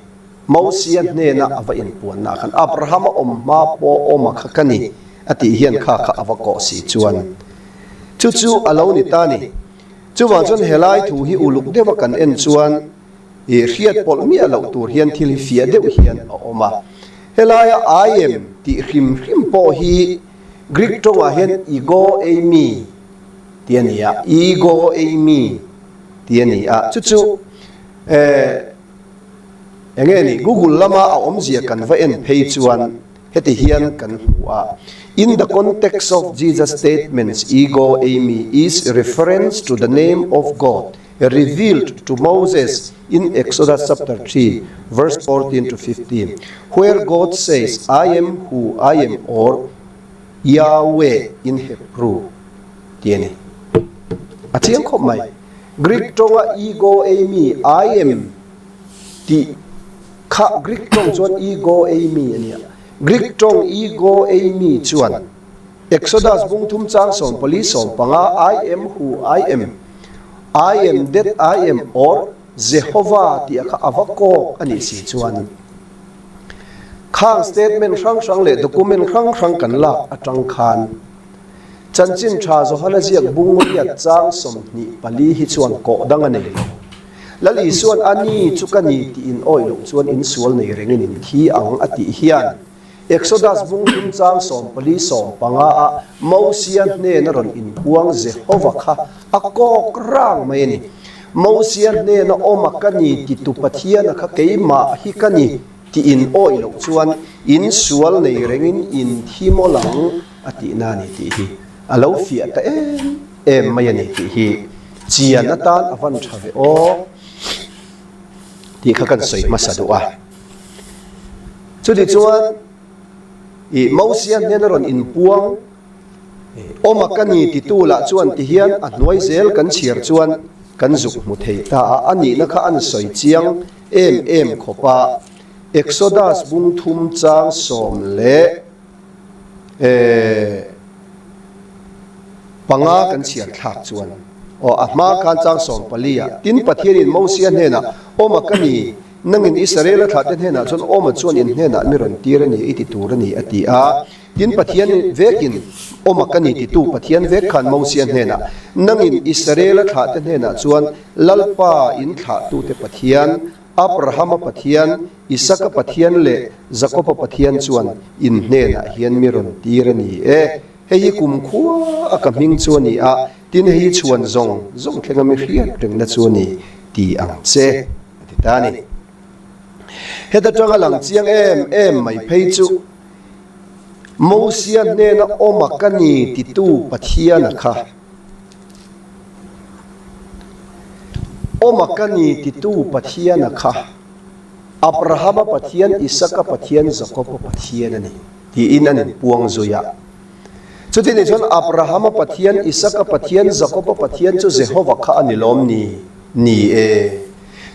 Mosia hnena a va inpuanna khan Abrahama awm hma pawh awm a kha ka ni, a tih hian kha kha a va kawh si chuan chu chu a lo ni ta a ni. Chuvang chuan helai thu hi uluk deuha kan en chuan ih hriat pawlh miah loh tur hian thil hi fiah deuh hian a awm a. Helaia I am tih hrim hrim pawh hi Greek tawngah hian ego eimi tih a ni a, ego eimi tih a ni a. Chu chu eh eng nge ni Google lama a awmzia kan va en phei chuan Heti hian kan hmu a, In the context of Jesus statements, ego eimi is reference to the name of God revealed to Moses in Exodus chapter 3 verse 14 to 15, where God says, I am who I am or Yahweh in Hebrew tih a ni. A chiang khawp mai. Greek tawnga ego eimi, I am tih Kha Greek tawng chuan ego eimi a nia. Greek tawng ego eimi chuan Exodus bung thum chang 14 15 I am who I am, I am that I am or Jehovah tih a kha a va kawk a nih si chuan khang statement hrang hrang leh document hrang hrang kan lak atang khan Chanchin tha Johana ziak bung riat chang 24 hi chuan kawh dang a nei lo. Lal Isua'n a ni chu ka ni tih in awih loh chuan in sual nei rengin in thi ang a tih hian Exodus bung thum chang 14 15 ah Mosia hnena rawn inpuang Jehova kha a kawk rang mai a ni. Mosia hnena awm a ka ni titu Pathiana kha keimah hi ka ni tih in awih loh chuan in sual nei rengin in thi mawlh ang a tihna a ni tih hi a lo fiah ta em em mai a ni tih hi chian atan a van tha ve aw tih kha kan sawi hmasa duh a. Chutichuan. I Mosia hnena rawn inpuang awm a ka ni titu lah chuan tihian a hnuai zel kan chhiar chuan kan zuk hmu thei ta a, a nihna kha an sawi chiang em em khawp a. Exodus bung thum chang 15 kan chhiar thlak chuan aw a hma khan chang 14 ah tin Pathianin Mosia hnenah awm a ka ni Nangin Israela thlahte hnenah chuan Awma chuan in hnenah mi rawn tir a ni i ti tur a ni a ti a. Tin Pathian vekin Awma ka ni titu Pathian vek khan Mosia hnenah, Nangin Israela thlahte hnenah chuan Lalpa in thlahtute Pathian, Abrahama Pathian, Isaka Pathian leh Jakoba Pathian chuan in hnenah hian mi rawn tir a ni e. Hei hi kumkhua a ka hming chu a ni a, tin hei hi chhuan zawng zawng thlenga mi hriat rengna chu a ni ti ang che. A ti ta a ni. Heta tanga lang chiang em em mai phei chu Mosia hnena awm a ka ni titu Pathiana kha. Awm a ka ni titu Pathiana kha Abrahama Pathian, Isaka Pathian, Jakoba Pathian a ni tiin an inpuang zui a. Chuti nih chuan Abrahama Pathian, Isaka Pathian, Jakoba Pathian chu Jehova kha a ni lawm ni? Ni e.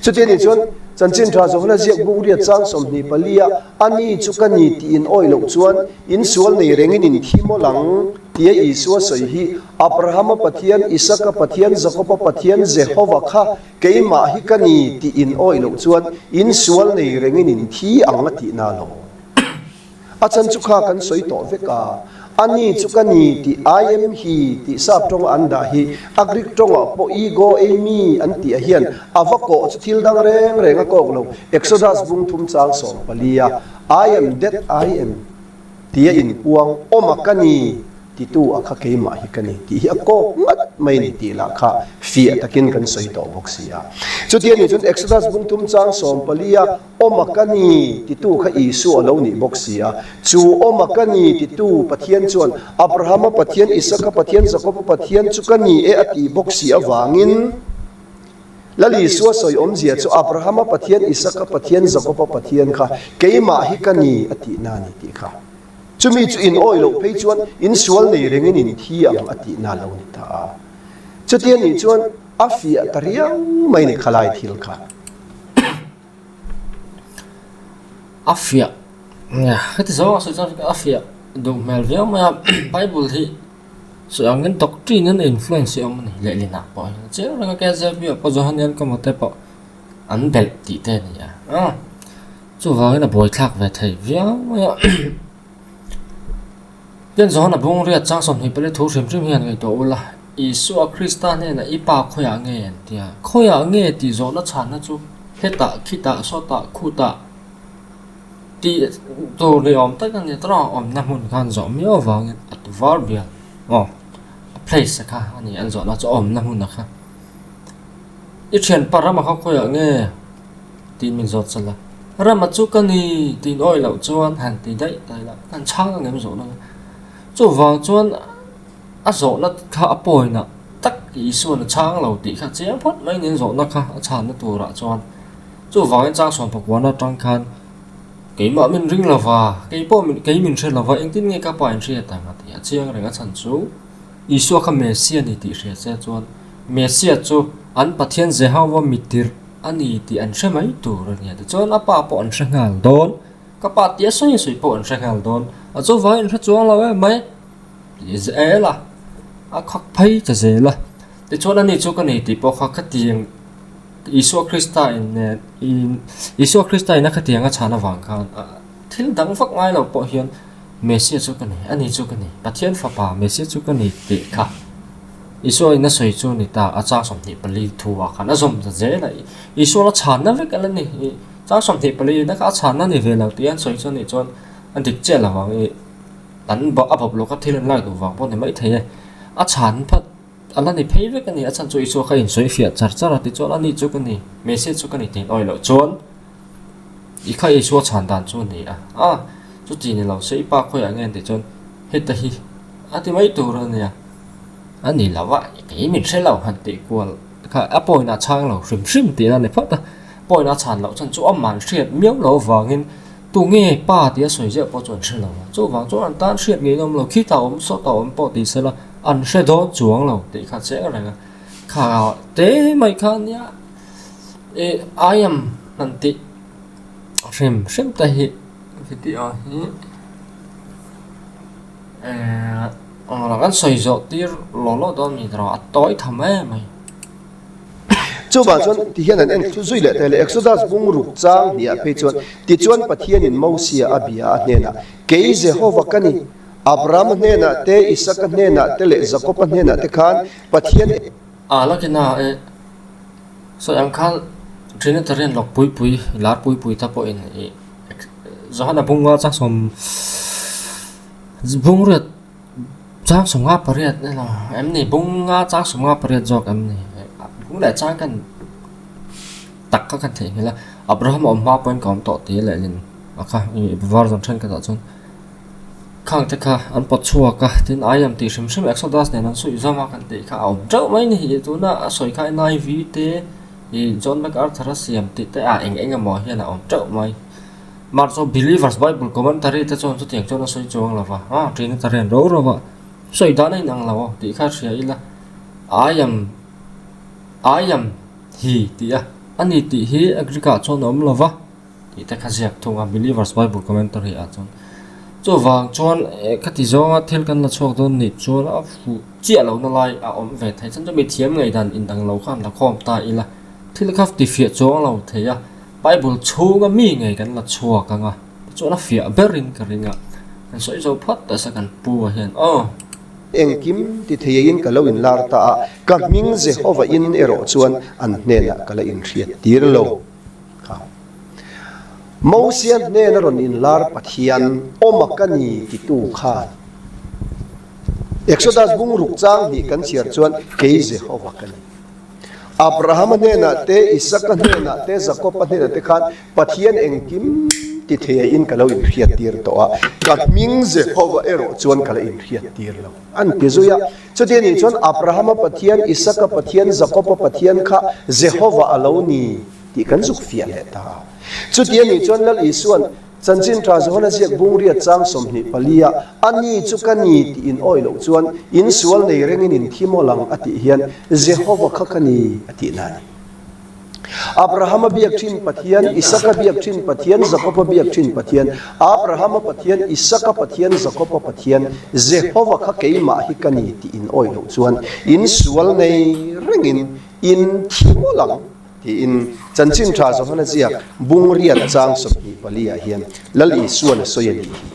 Chuti nih chuan Chanchin Tha Johana ziak buk riat chang 24 a, A ni chu ka ni tih in awih loh chuan in sual nei rengin in thi mawlh ang, tia Isua sawi hi Abrahama Pathian, Isaka Pathian, Jakoba Pathian, Jehova kha keimah hi ka ni tih in awih loh chuan in sual nei rengin in thi ang a tihna lo. A chan chu kha kan sawi tawh vek a, a ni chu ka ni tih I am he tih sap tawnga an dah hi a Greek tawngah pawh ego eimi an tih ah hian a va kawh chu thil dang reng reng a kawk lo. Exodus bung thum chang 14 a I am that I am tia inpuang awm a ka ni titu a kha keimah hi ka ni tih hi a kawk ngat mai ni tih lah kha fiah takin kan sawi tawh bawk si a. Chutia nih chuan Exodus bung thum chang 14 a Awma ka ni titu kha Isua a lo nih bawk si a. Chu awma ka ni titu Pathian chuan Abrahama Pathian, Isaka Pathian, Jakoba Pathian chu ka ni e a ti bawk si avangin Lal Isua sawi awmzia chu Abrahama Pathian, Isaka Pathian, Jakoba Pathian kha keimah hi ka ni a tihna a ni tih kha. Chumi chu in awih loh phei chuan in sual nei rengin in thi ang a tihna a lo ni ta a. Chutia nih chuan a fiah ta riau mai ni khalai thil kha. A fiah heti zawng a sawi chuan a fiah duh hmel viau mai a bible hi sawi angin doctrine in a influence hi a awm a ni lehlinah pawh hian chiang reng a KZB ah pawh Johanian Kawma te pawh an belh tih te a ni a chuvangin a buaithlak ve thei viau mai a. Tin Johana bung riat chang 24 thu hrim hrim hian ngaihtuah ula, Isua Krista hnenah i pa khawiah nge an ti a? Khawiah nge tih zawhna chhanna chu hetah, khitah, sawtah, khutah tih tur ni awm tak a ni. Tawng awmna hmun khan zawh miau avangin a ti var bial aw a place a kha a ni an zawhna chu awmna hmun a kha. I thianpa rama kha khawiah nge? Tih min zawt chal a, Rama chu ka ni tih awih loh chuan han ti daih ta ila, kan chhang ang em zawhna kha. Chuvang chuan a zawhna kha a pawina tak Isua'n a chhang lo tih kha chiang phawt mai niin zawhna kha a chhanna turah chuan chuvangin chang sawmpakuana atang khan keimah min ring lo va, kei pawh kei min hre lo va, engtin nge ka pa in hriat ang a ti a, chiang reng a chhan chu Isua kha Messiah ni tih hria se chuan Messiah chu an Pathian Jehovah mitirh A ni tih an hre mai tur a nia. Tichuan a pa pawh an hre nghal dawn. Ka pa tia sawi sawi pawh an hre nghal dawn. A chuvangin an hre chuang lo em mai. Tih zel a, a khak phei ta zel a. Tichuan a ni chu ka nei tih pawh kha khatiang Isua Krista in nen in Isua Krista in a khatiang a chhan avang khan thil dang vak ngai lo pawh hian Messiah chu ka nei, a ni chu ka nei, Pathian fapa Messiah chu ka nei tih kha. Isua in a sawi chu ni ta, a chang 24 thu ah khan a zawm ta zel a, Isua la chhanna vek a la ni, chang 24 in a kha a chhanna ni ve lo tih an sawi chu anih chuan a dik chiah lo vang i an a bawp lawk a thil an lak duh vang pawh ni maithei e, a chhan phat a la ni phei vek a ni, a chhan chu Isua kha insawi fiah char char a tichuan a ni chu ka ni, Messiah chu ka ni tih awih loh chuan i kha Isua chhan dan chu a ni a, a chuti ni lo se i pa khawiah nge an tih chuan heta hi a ti mai tur a nia. A ni lo a, kei min hre lo han tih kual kha a point a chhang lo hrim hrim tih a ni phawt a, point a chhan loh chuan chu amah an hriat miau lo avangin. Tu nge Pa tia sawi ziah pawh chu an hre lo a, chuvang chuan an tan hriat ngei awm lo, khitah awm sawtah awm pawh ti sela an hre dawn chuang lo tih kha chiang reng a. Kha te mai kha nia ih I am han tih hrim hrim te hi video hi eh englo kan sawi zawh tir law law dawn mi erawh a tawi tha mai mai. Chuvang chuan ti hian an en thlu zui leh ta le Exodus bung ruk chang hniah phei chuan tichuan Pathianin Mosia a bia a hnenah, Kei Jehova ka ni, Abrahama hnenah te, Isaka hnenah te leh Jakoba hnenah te khan Pathian A lakina e sawi ang khan Trinitarian lawk pui pui, lar pui pui ta pawhin ih Johana bunga chang sawm bung riat Chang 58 emaw em ni bunga chang 58 zawk em ni bung leh chang kan tak kha kan theihnghilh a Abraham a awm hma pawhin ka awm tawh tih lehlin a kha ih version thenkhatah chuan khang te kha an pawt chhuak a tin I am tih hrim hrim Exodus nen an suih zawm a kan tih kha a awm teuh mai ni hi tuna a sawi kha NIV te ih John MacArthur a siam tih te ah eng eng emaw hian a awm teuh mai. Mah chu Believers Bible Commentary te chuan chutiang chuan a sawi chuang lo va, a ṭin ta rian ro ro a, sawi dan a inang lo tih kha hria ila, I am, I am he tih a, a ni tih hi a Greek ah chuan a awm lo va tih te kha ziak thung a Believers Bible Commentary ah chuan. Chuvang chuan khati zawnga thil kan la chhuak dawn nih chuan a fuh chiah lohna lai a awm ve thei chuan chumi thiam ngaihdan indang lo khan la khawm ta ila, thil kha tifiah chuang lo thei a. Bible chhunga mi ngei kan la chhuak ang a, tichuan a fiah berin ka ring a, kan sawi zo phawt ta sa kan pu ah hian aw. Engkim ti theiin ka lo inlar ta a, ka hming Jehova in erawh chuan an hnenah ka la inhriat tir lo. Kha Mosia hnena rawn inlar Pathian awma ka ni titu khan Exodus bungruk chang hnih kan chhiar chuan kei Jehova ka ni. Abrahama hnenah te, Isaka hnenah te, Jakoba hnenah te khan Pathian engkim ti theiin ka lo inhriattir tawh a, ka hming Jehova erawh chuan ka la inhriattir lo, an ti zui a. Chuti anih chuan Abrahama Pathian, Isaka Pathian, Jakoba Pathian kha Jehova a lo ni tih kan zuk fiah leh ta a. Chuti anih chuan Lal Isua'n Chanchin Tha Johana ziak bungriat chang 24 a, A ni chu ka ni tih in awih loh chuan in sual nei rengin in thi maw lang a tih hian Jehova kha ka ni a tih na a ni. Abrahama biak thin Pathian, Isaka biak thin Pathian, Jakoba biak thin Pathian, Abrahama Pathian, Isaka Pathian, Jakoba Pathian, Jehova kha keimah hi ka ni tih in awih loh chuan in sual nei rengin in thi maw lang. Tiin Chanchin Tha Johana ziak bungriat chang 24 ah hian Lal Isuan a sawi a nih hi.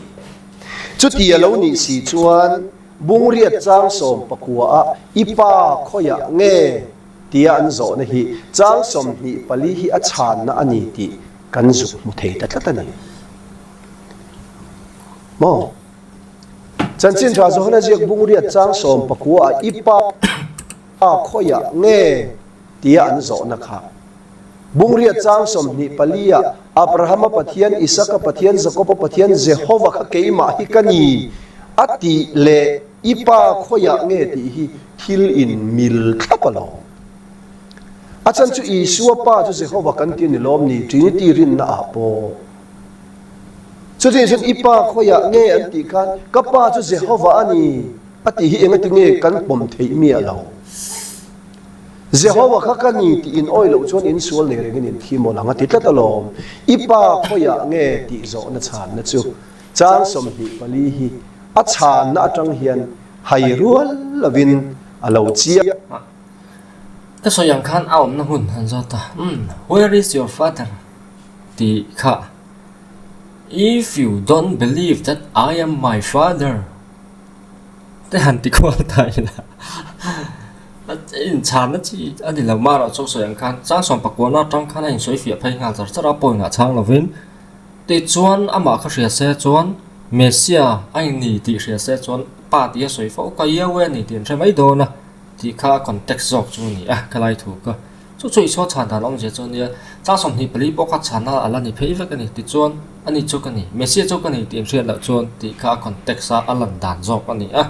Chuti a lo nih si chuan bungriat chang 19 ah i pa khawiah nge tia an zawhna hi chang 24 hi a chhanna a ni tih kan zuk hmu thei ta tlat a ni maw? Chanchin Tha Johana ziak bungriat chang 19 ah i pa khawiah nge tia an zawhna kha. Bungriat chang 24 ah Abrahama Pathian, Isaka Pathian, Jakoba Pathian, Jehova kha keimah hi ka ni a tih leh i pa khawiah nge tih hi thil in mil thlap a lo. A chan chu Isua pa chu Jehova kan ti a ni lawm ni Trinity rinna ah pawh. Chutiang chuan i pa khawiah nge an tih khan ka pa chu Jehova a ni a tih hi engati nge kan pawm theih miah lo. Jehova kha ka ni tih in awih loh chuan in sual nei rengin in thi mawl ang a ti tlat alawm. I pa khawiah nge tih zawhna chhanna chu chang 24 hi a chhanna atang hian hai rual lovin a lo chiang. Ka sawi ang khan a awmna hmun han zawt a, Umm, where is your father? tih kha, If you don't believe that I am my father. Te han ti kual ta ila a inchhanna chi a ni lo mah erawh chu sawi ang khan chang sawm pakuana atang khan a insawi fiah phei nghal char char a point ah chhang lovin tichuan amah kha hria se chuan Messia a ni tih hria se chuan pa tih a sawi fo ka Yahweh a ni tih an hre mai dawn a tih kha a context zawk chu a ni a ka lai thu kha. Chu chu Isua chhan dan awmzia chu a nia, chang 24 pawh kha chhanna a la ni phei vek a ni. Tichuan, ani chu ka ni, Messiah chu ka ni tih inhriat loh chuan tih kha a context a a lan dan zawk a ni a.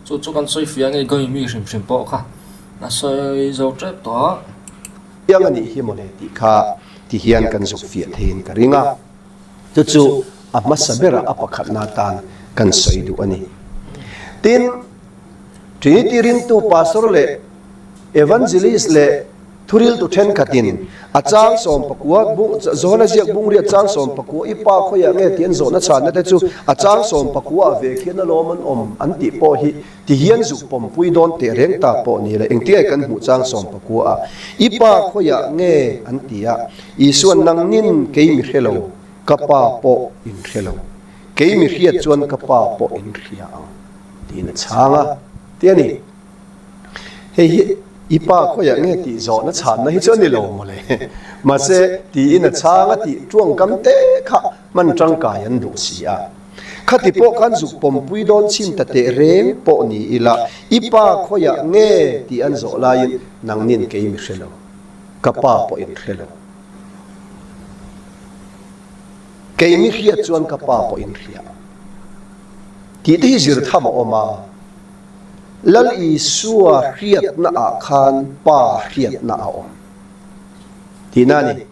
Chu chu kan sawi fiah ngei gawi mi hrim hrim pawh kha a sawi zo tep tawh a. Piang a nih hi mawle tih kha ti hian kan zuk fiah theiin ka ring a. Chu chu. a hmasa berah a pakhatna atan kan sawi duh a ni. Tin, Trinity ringtu pastor leh evangelist leh thuriltu thenkhatin a chang sawmpakua bung Johana ziak bungriat chang sawmpakua i pa khawiah nge tih an zawhna chhanna te chu a chang sawmpakua ah ve khian alawm an awm an tih pawh hi ti hian zuk pawmpui dawn teh reng ta pawh ni le engtinge kan hmuh chang sawmpakua ah i pa khawiah nge an ti a Isuan nangnin kei mi hre lo ka pa pawh in hre lo kei mi hriat chuan ka pa pawh in hria ang. Tiin a chhang a, ti a ni. Hei hi i pa khawiah nge tih zawhna chhanna hi chu a ni lo mawle. Mahse, tiin a chhang a tih tuangkam te kha hman tangkai an duh si a. Khati pawh khan zuk pawmpui dawn chhin ta teh reng pawh ni ila, i pa khawiah nge tih an zawh laiin nangnin kei mi hre lo, ka pa pawh in hre lo. Kei mi hriat chuan ka pa pawh in hria. Tih te hi zir tham a awm a, Lal Isua hriatna ah khan Pa hriatna a awm tihna a ni.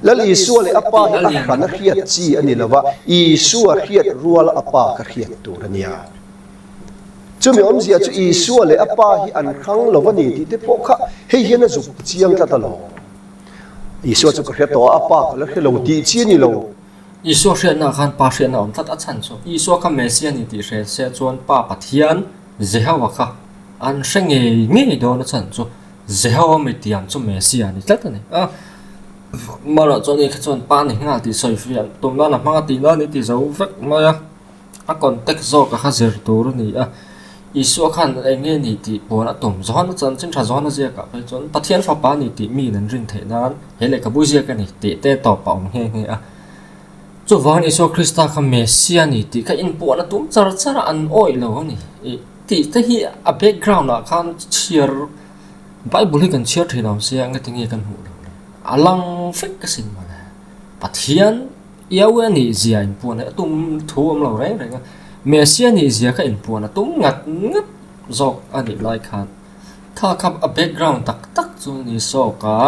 Lal Isua leh a Pa hi a hran a hriat chi a ni lova, Isua hriat rual a Pa kha hriat tur a nia. Chumi awmzia chu Isua leh a Pa hi an hrang lo a ni tih te pawh kha hei hian a zuk chiang tlat alawm. Isua chu ka hre tawh a, a Pa ka la hre lo tih chi a ni lo. Isua hriatnaah khan Pa hriatna a awm tlat a chhan chu Isua kha Messia ni tih hre se chuan Pa Pathian Jehovah kha an hre ngei ngei dawn a chhan chu Jehovah mitiam chu Messia a ni tlat a ni a. Marawh chuan ni kha chuan Pa ni nghal tih sawi fiah tum nan a hmang a tih nan i ti zo vek mai a. A context zawk a kha zir tur a ni a. Isua khan eng nge ni tih puan a tum. Johana chanchin tha Johana ziakah phei chuan Pathian fapa a ni tih miin an rin theih nan he lehkhabu ziak a ni tih te tawp a awm nghe nghe a. Chuvangin Isua Krista kha Messia a ni tih kha inpuan a tum char char a, an awih lo a ni. Ih tih te hi a background ah khan chhiar Bible hi kan chhiar thin awm sia engati nge kan hmuh loh le. A lang fek asin mawle. Pathian. Yahweh nih zia inpuan a tum thu awm lo reng reng a, Messiah nih zia kha inpuan a tum ngat ngat zawk a nih lai khan tha kha a background tak tak chu ni sawk a.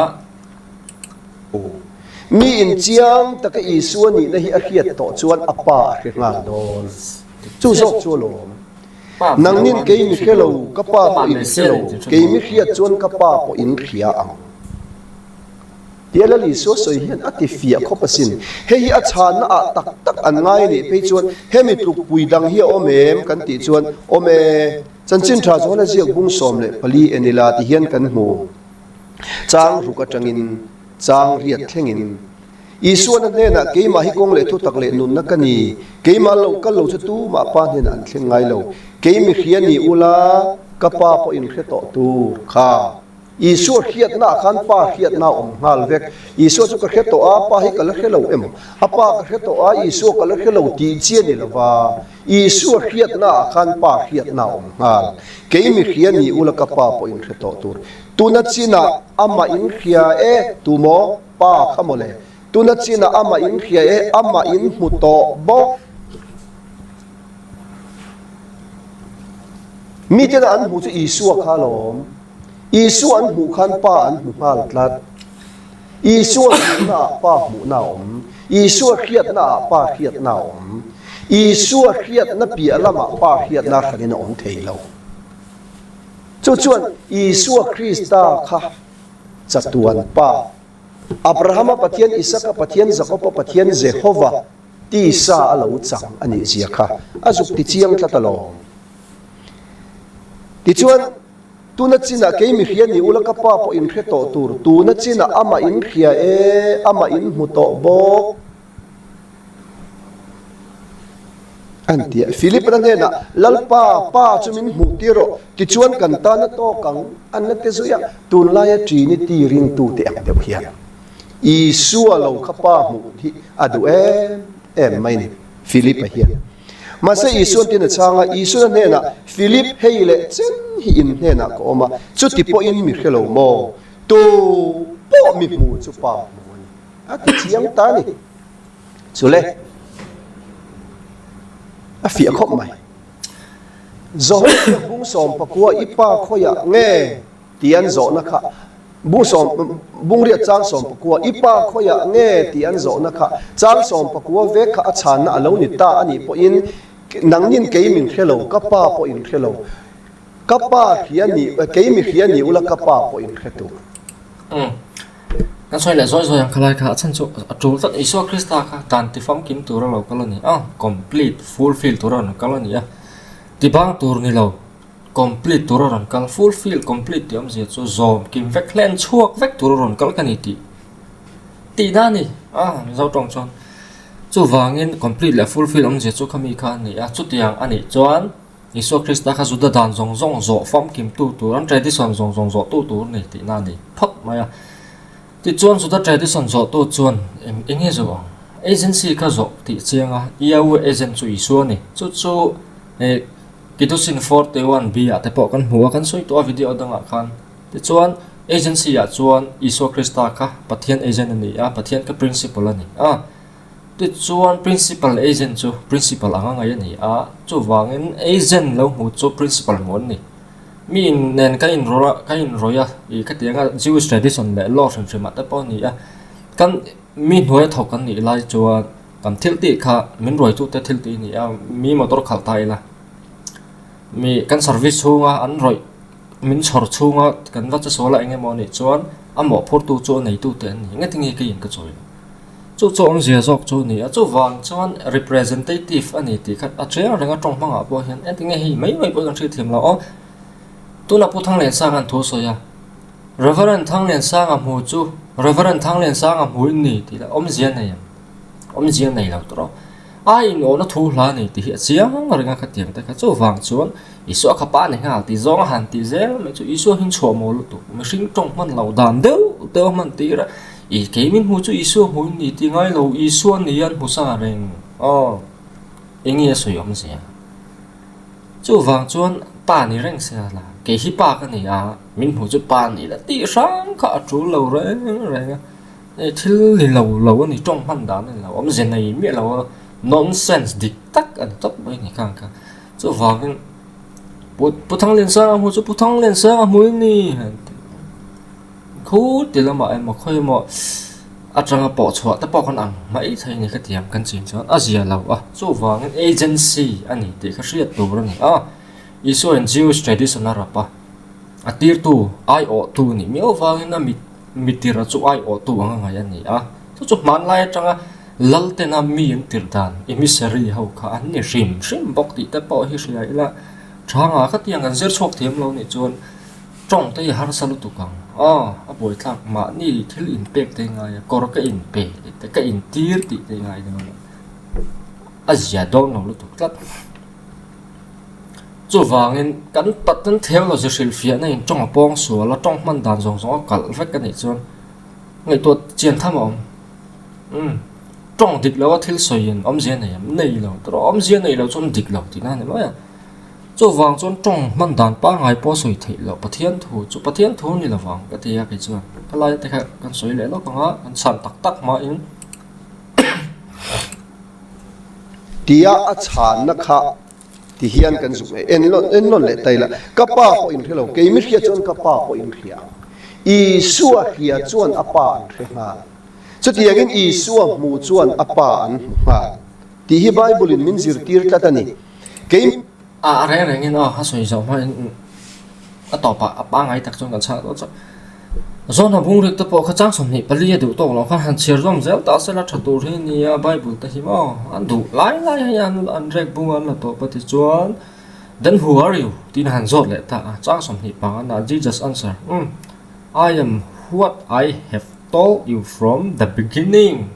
Mi inchiang taka Isua nihna hi a hriat tawh chuan a pa a hre nghal dawn. Chu zawk chu a lawm. Nangnin kei mi hre lo, ka pa pawh in hre lo, kei mi hriat chuan ka pa pawh in hria ang. Tia Lal Isua sawi hian a ti fiah khawp asin. Hei hi a chhanna ah tak tak an ngai anih phei chuan hemi tlukpui dang hi a awm em kan tih chuan awm e. Chanchin tha chuan a ziak bung 14 en ila ti hian kan hmu. Chang ruk atangin chang riat thlengin Isuan a hnenah keimah hi kawng leh thutak leh nunna ka ni, keimah lo kal lo chu tumah pa hnenah an thleng ngai lo. Kei mi hria ni ula ka pa pawh in hre tawh tur kha. Isua hriatna ah khan Pa hriatna a awm nghal vek. Isua chu ka hre tawh a, Pa hi ka la hre lo em? A Pa ka hre tawh a, Isua ka la hre lo tih chi a ni lo va. Isua hriatna ah khan Pa hriatna a awm nghal. Kei mi hria ni ula ka Pa pawh in hre tawh tur. Tuna chinah amah in hria e, tu maw? Pa kha mawle. Tuna chinah amah in hria e, amah in hmu tawh bawk. Miten an hmuh chu Isua kha alawm. Isua an hmuh khan Pa an hmu nghal tlat. Isua hmuhna ah Pa hmuhna a awm. Isua hriatna ah Pa hriatna a awm. Isua hriatna piah lamah Pa hriatna hranin a awm thei lo. Chu chuan Isua Krista kha chatuan Pa, Abrahama Pathian, Isaka Pathian, Jakoba Pathian, Jehova tisa a lo chang a nih zia kha a zuk ti chiang tlat alawm. Tichuan, tuna chinah kei mi hria ni ula ka pa pawh in hre tawh tur, tuna chinah amah in hria e, amah in hmu tawh bawk an ti a. Philip-a hnenah, Lalpa, Pa chu min hmuh tir rawh, tichuan kan tan a tawk ang, an la ti zui a. Tunlaia Trinity ringtute ang deuh hian Isua lo kha Pa hmuh hi a duh em em mai ni, Philip-a hian. Mahse Isuan tin a chhang a, Isuan a hnenah, Philip, hei leh chen hi in hnenah ka awm a, chuti pawhin mi hre lo maw? Tu pawh mi hmu chu Pa hmu a ni. A ti chiang ta a ni. Chule, a fiah khawp mai. Zawhna bung 19 i pa khawiah nge? Tih an zawhna kha. Bung sawm, Bungriat chang 14, I pa khawiah nge tih an zawhna kha chang 19 vek kha a chhanna a lo ni ta a nih pawhin nangnin kei min hre lo, ka pa pawh in hre lo. Ka pa hria ni, kei mi hria ni ula ka pa pawh in hre tur. Umm. Kan sawi leh zawi zawi ang khalai kha a chhan chu a tul tlat Isua Krista kha dan ti famkim tur a lo kal a ni a, complete, fulfill tur a rawn kal a ni a, ti bang tur ni lo. Complete tur a rawn kal, fulfill, complete tih awmzia chu zawm kim vek hlen chhuak vek tur a rawn kal ka ni tih tihna a ni a Mizo tawng chuan. Chuvangin complete leh fulfill awmzia chu khami kha a ni a, chutiang a nih chuan Isua Krista kha Juda dan zawng zawng zawh famkimtu tur, an tradition zawng zawng zawhtu tur a ni tihna a ni phawt mai a. Tichuan Juda tradition zawhtu chuan eng eng nge zawh ang? Agency kha zawh tih chiang a, Yahweh agent chu Isua a ni. Chu chu eh. Kitusin 41 B ah te pawh kan hmu a, kan sawi tawh a video dangah khan. Tichuan, agency ah chuan Isua Krista kha Pathian agent a ni a, Pathian kha principal a ni a. Tichuan, principal agent chu principal anga ngaih a ni a, chuvangin agent lo hmu chu principal hmu an ni. Mi in nen kan inrawlh a, kan inrawih a, ih khatianga Jewish tradition leh law hrim hrim ah te pawh a ni a. Kan mi hnuaia thawk kan nih lai chuan Kan thil tih kha min ruaitute thil tih a ni a, mi motor khalh ta ila, mi kan service chhunga an rawih min chhawr chhunga kan va che sual a eng emaw anih chuan a mawhphurtu chu a neitute an ni. Engati nge keiin ka chawi lo? Chu chu awmzia zawk chu a ni a, chuvang chuan representative a ni tih kha a chiang reng a tawng hmangah pawh hian engati nge hei mai mai pawh hi kan hriat thiam lo aw. Tunah Pu Thangliansanga an thu sawi a, Reverend Thangliansanga hmu chu Reverend Thangliansanga hmu in ni tih lah awmzia nei ang. Awmzia nei lo tawh rawh. A inawhna thu hla nei tih hi a chiang reng a khatiang te kha. Chuvang chuan Isua kha pa ni nghal tih zawng a han tih zel mai chu Isua hi chhuah maw lutuk. Mihring tawng hman lo dan deuh deuh a hman tir a. I kei min hmu chu Isua hmu in ni tih ngai lo Isua ni an hmu sa reng. Aw eng nge a sawi awmzia. Chuvang chuan pa ni reng se la kei hi pa ka ni a min hmu chu pa ni la tih hrang kha a tul lo reng reng a. Hei thil ni lo lo a ni, tawng hman dan a ni lo, awmze nei miah lo a, nonsense dik tak a ni tawp mai a ni khang kha. Chuvangin Pu Pu Thangliansanga hmu chu Pu Thangliansanga hmu in ni han ti khu ti lamah emaw khawi emaw atanga pawh chhuah te pawh kan ang mai thei a ni khatiang kan chin chuan a zia lo a, chuvangin agency a ni tih kha hriat tur a ni a, Isua in Jewish tradition a rap a, a tirtu aiawhtu nih miau vangin a mit. Mitira chu aiawhtu anga ngaih a ni a, chu chu hmanlai atanga Laltena mi an tirh dan emissary ho kha an ni hrim hrim bawk tih te pawh hi hria ila Thanga khatiang kan zir chhuak thiam lo nih chuan tawng te hi harsa lutuk ang aw a buaithlak mahni thil inpek te ngai a kawr ka inpe tih te ka intir tih te ngai dawn a a zia dawn lo lutuk tlat. Chuvangin kan Pathian theology hrilhfiahna in tawng a pawng sual a, tawng hman dan zawng zawng a kalh vek a nih chuan ngaihtuah chian tham a awm. Umm tawng dik lo a thil sawi in awmzia nei em? Nei lo tawh rawh, awmzia nei lo chuan dik lo tihna a ni mai a. Chuvang chuan tawng hman dan pangngai pawh a sawi theih loh Pathian thu chu Pathian thu ni lovang ka ti a kei chuan helai te kha kan sawi leh lawk ang a, kan chhan tak tak hmain. Tia a chhanna kha ti hian kan zuk ngei. En lawn en lawn leh ta ila, ka pa pawh in hre lo, kei mi hria chuan ka pa pawh in hria ang. Isua hria chuan a pa an hre nghal. Chutiangin Isua hmu chuan a pa an hmu nghal tih hi Bible in min zirtir tlat a ni. Kei. A reng rengin aw a sawi zawh hmain a tawpah a pangngai tak chuan kan chhang tawh chauh. Zawn a bung rik te pawh kha chang 24 a duh tawk loh khan han chhiar zawm zel ta se la tha tur hi nia Bible te hi maw an duh lai lai hei an an rek bung an la tawp a tichuan Then who are you? tiin a han zawt leh ta a chang 20 panga na Jesus answer umm I am what I have told you from the beginning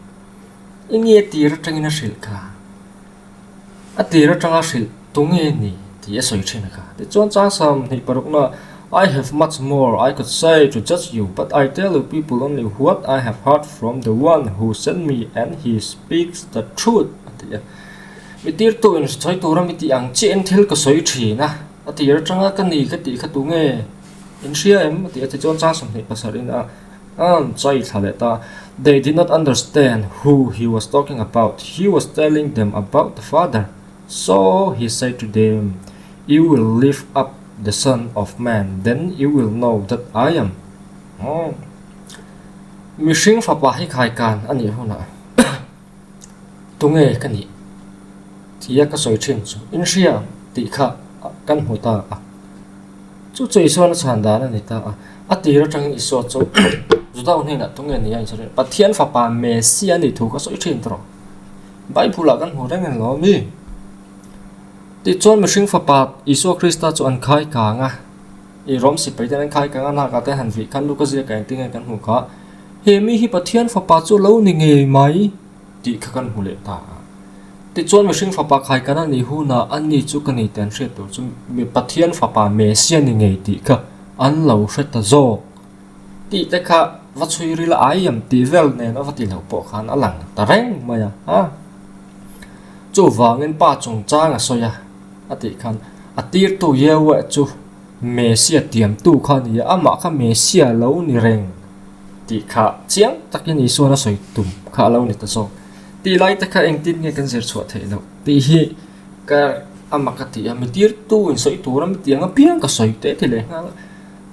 i nge tir atangin a hrilh kha. A tir atanga hrilh tu nge ni tih a sawi thin a kha. Tichuan chang 26 na I have much more I could say to judge you but I tell you people only what I have heard from the one who sent me and he speaks the truth a ti a. Mi tirtu in sawi tura mi tih ang chiahin thil ka sawi thin a, a tir atanga ka ni ka tih kha tu nge in hria em a ti a tichuan chang 27 in a An chai thla leh ta. They did not understand who he was talking about. He was telling them about the Father. So he said to them, You will lift up the Son of Man, then you will know that I am. Mihring fapa hi khaikan a nih hunah tunge ka nih tia ka sawi thin chu in hria tih kha kan hmu ta a. Chu chu Isuan a chhan dan a ni ta a. A tir atangin Isua chu Juda hnenah tunge nia in sawi thin? Pathian fapa Messia a nih thu ka sawi thin tawh. Bible ah kan hmu reng en lo mi? Tichuan mihring fapa Isua Krista chu an khai kang a. I Rom sipai ten an khai kang a, nakah te han vih khan Luka ziakah engtin nge kan hmuh kha? He mi hi Pathian fapa chu lo ni ngei mai tih kha kan hmu leh ta a. Tichuan mihring fapa khai kan a nih hunah a ni chu ka ni tih an hriat tur chu Pathian fapa Messia ni ngei tih kha an lo hre ta zawk tih te kha va chhui ril a ai em tih vel nen a va ti loh pawh khan a lang ta reng mai a ha. Chuvangin pa chungchang a sawi a a tih khan a tirtu Yahweh chu Messia tiamtu kha a ni a, amah kha Messia lo ni reng tih kha chiang takin Isuan a sawi tum kha a lo ni ta zawk. Tih lai te kha engtin nge kan zir chhuah theih loh tih hi ka amah ka ti a, mi tirtu in sawi tur a mi tiang apiang ka sawi teh ti leh nghal a,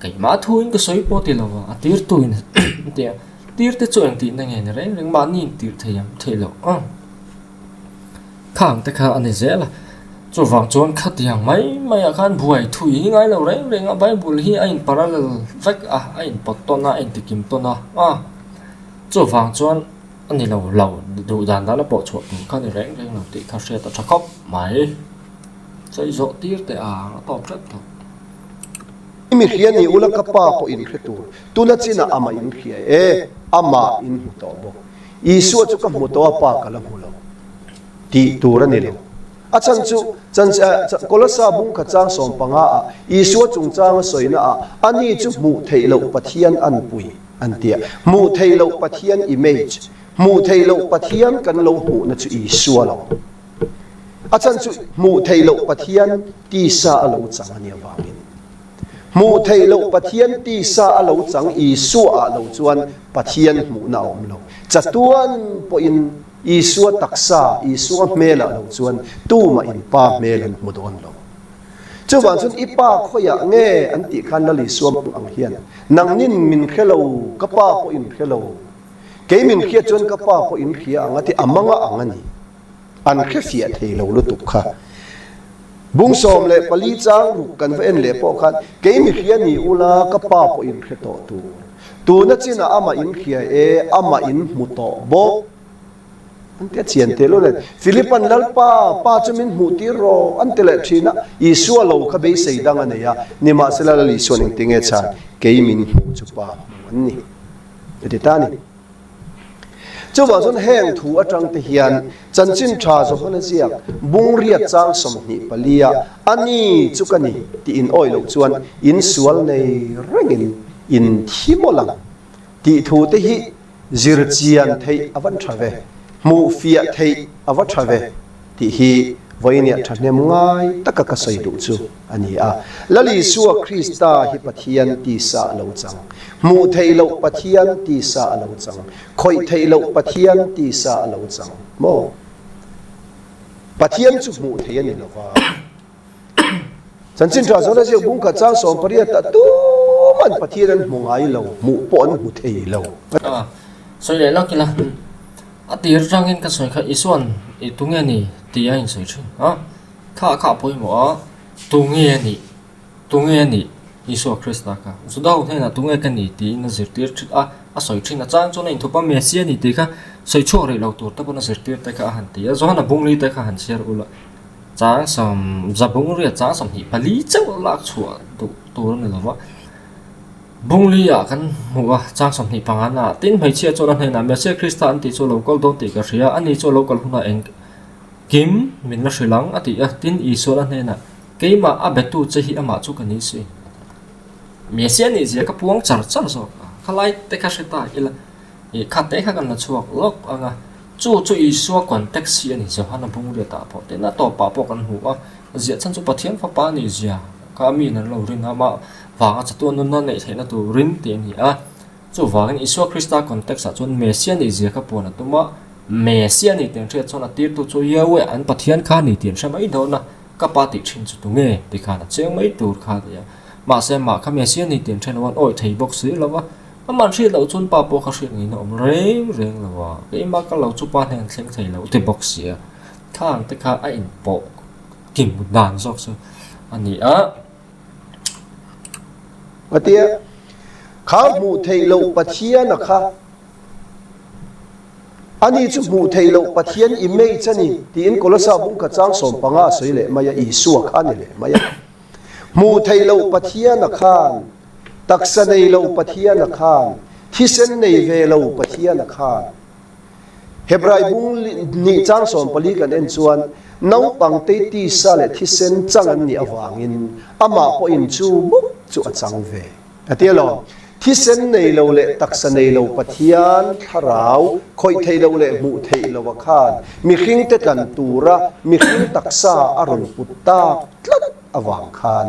keimah thuin ka sawi pawh ti lo a, a tirtu in a ti a, tir te chu engtihna nge ni reng reng mahni in tirh thei ang theih loh ang khang te kha a ni zel a, chuvang chuan khatiang mai mai ah khan buai thui hi ngai lo reng reng a, bible hi a in parallel vek a, a in pawt tawn a, a in tikim tawn a, a chuvang chuan. A ni lo lo, duh dan dan a pawh chhuah tur kha ni reng reng lo tih kha hriat a tha khawp mai. Sawi zawh tir teh ang a tawp tlat tawh. I mi hria ni ula ka pa pawh in hre tur, tuna chinah amah in hria e, amah in hmu tawh bawk. Isua chu ka hmu tawh a pa ka la hmu lo tih tur a ni lo. A chhan chu Kolosa bungkhat chang 15 ah Isua chungchang a sawina ah ani chu hmuh theih loh Pathian anpui. An ti a, hmuh theih loh Pathian image, hmuh theih loh Pathian kan lo hmuhna chu Isua lo. A chhan chu hmuh theih loh Pathian tisa a lo chang a nih avangin. Hmuh theih loh Pathian tisa a lo chang Isua ah lo chuan Pathian hmuhna a awm lo. Chatuan pawhin Isua taksa, Isua hmelah lo chuan tumah in Pa hmel an hmu dawn lo. Chuvang chuan i pa khawiah nge an tih khan Lal Isua ang hian, Nangnin min hre lo, ka pa pawh in hre lo. Kei min hriat chuan ka pa pawh in hria ang a ti, a manga ang a ni. An hre fiah thei lo lutuk kha. Bung 14 chang ruk kan va en leh pawh khan, Kei mi hria ni ula, ka pa pawh in hre tawh tur. Tuna chinah amah in hria e, amah in hmu tawh bawk. An ti a chian tel ule. Philipa'n Lalpa, Pa chu min hmuh tir rawh, an ti leh thin a. Isua lo kha beisei dang a nei a, nimahsela Lal Isua'n engti nge chhan, kei min hmuh chu Pa hmuh an ni, a ti ta a ni. Chuvang chuan heng thu atang te hian Chanchin Tha Johana ziak bung riat chang 24 a, A ni chu ka ni tih in awih loh chuan in sual nei rengin in thi mawlh ang tih thu te hi Zir chian theih a van tha ve, hmuh fiah theih a va tha ve tih hi vawinia thahnem ngai taka ka sawi duh chu a ni a. Lal Isua Krista hi Pathian tisa a lo chang, hmuh theih loh Pathian tisa a lo chang, khawih theih loh Pathian tisa a lo chang maw? Pathian chu hmuh theih a ni lova. Chanchin tha zawna ziak bung khat chang 18 ah tuman Pathian an hmu ngai lo, hmuh pawh an hmu thei lo. A sawi leh lak ila, a tir atangin ka sawi kha Isua'n i tunge a ni tih a insawi thin a, kha kha a pawimawh a, tunge a nih, tunge a nih Isua Krista kha, Juda ho hnenah tunge ka ni tiin a zirtir thin a, a sawi thin a, chang chuan a inthup a, Messia a ni tih kha sawi chhuak rih lo tur te pawn a zirtir te kha a han ti a, Johana bungli te kha han chhiar ula. Chang sawm za bung riat chang 24 chauh lak chhuah duh tur a ni lo va. Bungli ah kan hmuh a, chang 25 na tin hmeichhia chuan a hnenah Messiah Krista an tih chu a lo kal dawn tih ka hria, ani chu a lo kal hunah eng kim min la hrilh ang a ti a, tin Isuan a hnenah keimah a betu che hi amah chu ka ni si. Messiah nih zia ka puang char char zawk a, khalai te kha hre ta ila. Ih kha te kha kan la chhuak lawk ang a, chu chu Isua context hi a ni Johana bungriatah pawh tin a tawpah pawh kan hmu a, ziah chhan chu Pathian fapa a nih zia kha mi in an lo rin a, amah vanga chatuan nunna neih theihna turin tih a ni a, chuvangin Isua Krista context ah chuan Messia nih zia kha puan a tum a, Messia nih tih an hriat chuan a tirtu chu Yahweh an Pathian kha a ni tih an hre mai dawn a, ka pa tih thin chu tunge ti khan a chiang mai tur kha a ni a, mahse mah kha Messia nih tih an hre lo a, an awih thei bawk si lo a. Amah hriat loh chuan pa pawh kha hriat ngeiin a awm reng reng lo a, keimah ka lo chu pa hnen thleng thei lo ti bawk si a, thang te kha a inpawh kim dan zawk chu a ni a. A ti a, Kha hmuh theih loh Pathiana kha ani chu hmuh theih loh Pathian image a ni tiin Kolosa bungkhat chang 15 a sawi leh mai a, Isua kha a ni leh mai a. Hmuh theih loh Pathiana khan, taksa nei lo Pathiana khan, thisen nei ve lo Pathiana khan. Hebrai bung hnih chang 14 kan en chuan naupangte tisa leh thisen chang an nih avangin amah pawhin chu bawk chu a chang ve. A ti alawm, thisen nei lo leh taksa nei lo Pathian thlarau khawih theih loh leh hmuh theih loh a khan mihringte tlan tura mihring taksa a rawn put tak tlat avang khan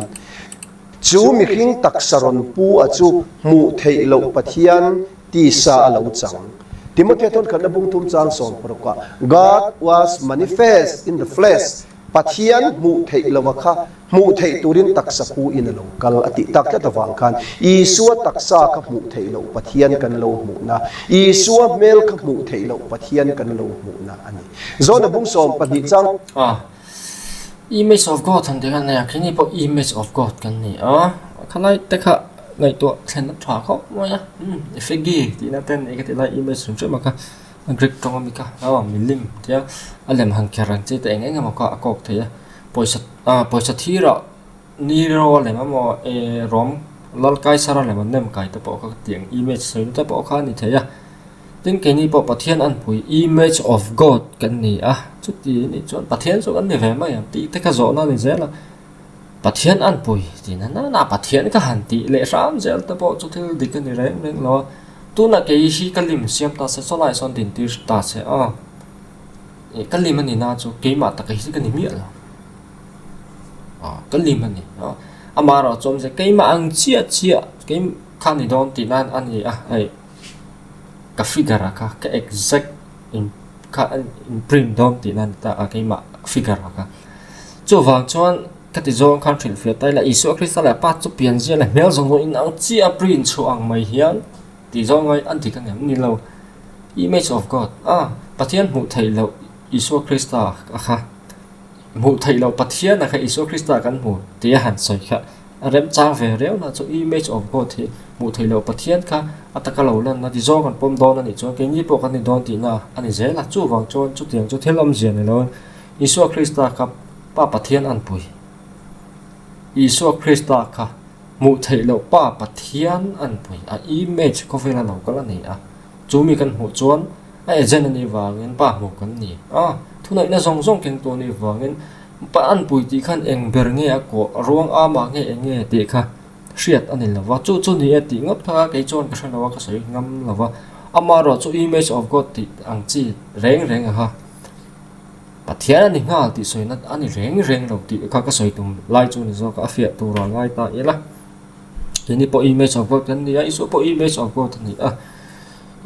chu mihring taksa rawn pu a chu hmuh theih loh Pathian tisa a lo chang. Timothea thawnkhatna bung thum chang 16 ah, God was manifest in the flesh, Pathian hmuh theih loh a kha Hmuh theih turin taksa pu in a lo kal a tih tak tlat avang khan Isua taksa kha hmuh theih loh Pathian kan lo hmuhna, Isua hmel kha hmuh theih loh Pathian kan lo hmuhna a ni. Zawna bung 12 chang. A, Image of God han tih khan nia, khini pawh Image of God kan ni a, khalai te kha ngaihtuah thlen a tha khawp mai a, umm effigy tihna te a ni ka tih lai image hrim hrim a kha Greek tawng ami kha aw milim tia a lem han kher ang chi te eng eng emaw kha a kawk thei a. Pawisa ah pawisa thirah Nero a lem emaw eh Rom Lal Kaisar a lem an nem kai te pawh kha tiang image sawi te pawh kha a ni thei a. Tin keini pawh Pathian an pui image of God kan ni a, chuti anih chuan Pathian chu kan ni ve mai ang tih te kha zawhna a ni zel a. Pathian an pui tih na nana Pathian ka han tih leh hram zel te pawh chu thil dik a ni reng reng lo a. Tunah kei hi ka lim siam ta se saw laiah sawn dintir ta se aw. Ih ka lim a ni na chu keimah tak hi ka ni miah lo ah ka lim a ni a amah erawh chuan awmze keimah ang chiah chiah kei kha ni dawn tih nan a ni a hei ka figure ah kha ka exact in kha a in print dawn tih nan a ni ta a keimah figure ah kha chuvang chuan ka ti zawng khan hrilhfiah ta ila Isua Krista leh Pa chu pianzia leh hmel zawng zawng inang chiah a print chhuah ang mai hian. Tih zawng ngai an dik aniang ni lo. Image of God a Pathian hmuh theih loh Isua Krista a kha hmuh theih loh Pathian a kha Isua Krista kan hmu tih a han sawi kha a remchang ve reu na chu Image of God hi hmuh theih loh Pathian kha a taka lo lan a ti zawng kan pawm dawn a nih chuan keini pawh kan ni dawn tihna a ni zel a chuvang chuan chutiang chu thil awmzia ni loin Isua Krista kha Pa Pathian an pui Isua Krista kha Hmuh theih loh pa Pathian an pui a, image khawvela lo kal a ni a, chu mi kan hmuh chuan a agent a nih vangin pa hmuh kan ni a, thunaihna zawng zawng kengtu a nih vangin pa an pui tih khan eng ber nge a kawh, a ruang amah nge eng nge tih kha hriat a ni lo va, chu chu ni e tih ngawt kha kei chuan ka hre lo a, ka sawi ngam lo va, amaherawh chu image of God tih ang chi reng reng a ha. Pathian a ni nghal tih sawina a ni reng reng lo tih kha ka sawi tum lai chu ni zawk a, a fiah tur a ngai ta ila. Keini pawh image of God kan ni a, Isua pawh image of God a ni a.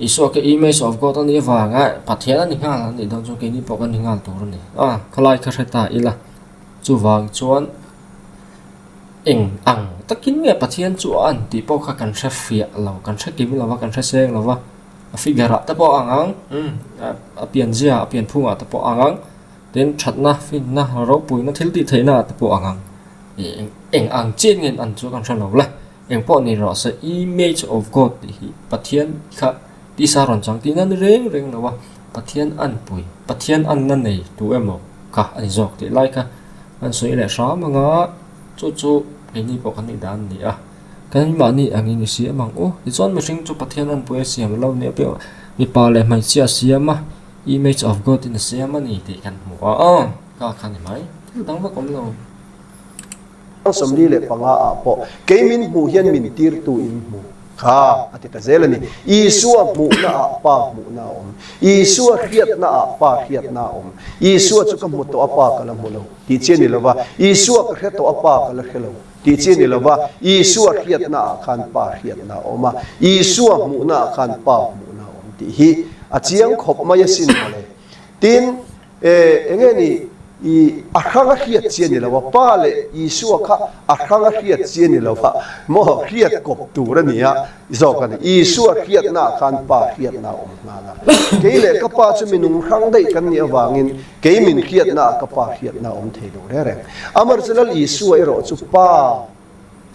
Isua khi image of God a nih avanga Pathian a ni nghal a nih dawn chuan keini pawh kan ni nghal tur a ni a, khalai kha hre ta ila. Chuvang chuan eng ang takin nge Pathian chu a an tih pawh kha kan hre fiah lo, kan hre kim lo va, kan hre seng lo va. A figure ah te pawh a ang ang, a pianzia a pianphung ah te pawh a ang ang, tin thatna, finna, ropuina thil tih theihna ah te pawh a ang ang. Ih eng ang chiah nge an chu kan hre lo le. Eng pawh ni rawh se image of God tih hi Pathian kha tisa rawn chang tihna ni reng reng lo a, Pathian anpui, Pathian anna nei tu emaw kha a ni zawk tih lai kha an sawi leh hram ang a, chu chu keini pawh kan nih dan a ni a. Kan mahni angin i siam ang u. Tichuan mihring chu Pathian anpui a siam lo nia piah mipa leh hmeichhia a siam a, image of God in a siam a ni tih kan hmu a, aw ka kha ni mai, thil dang vak awm lo. 45 ah pawh kei min hmuh hian min tirtu in hmu kha a ti ta zel a ni. Isua hmuhna ah Pa hmuhna a awm. Isua hriatna ah Pa hriatna a awm. Isua chu ka hmu tawh a Pa ka la hmu lo tih chi a ni lo va, Isua ka hre tawh a Pa ka la hre lo. Tih chi ni lova, Isua hriatna ah khan Pa hriatna a awm a, Isua hmuhna ah khan Pa hmuhna a awm tih hi a chiang khawp mai asin mawle. Tin, e, enge ni? I a hrang a hriat chi a ni lo a, Pa leh Isua kha a hrang a hriat chi a ni lo a, maw hriat kawp tur a ni a zawk a ni. Isua hriatna ah khan Pa hriatna a awm nghal a. Kei leh ka Pa chu mi nung hrang daih kan nih avangin kei min hriatna ah ka Pa hriatna a awm thei lo reng reng. Amaherawhchu Lal Isua erawh chu Pa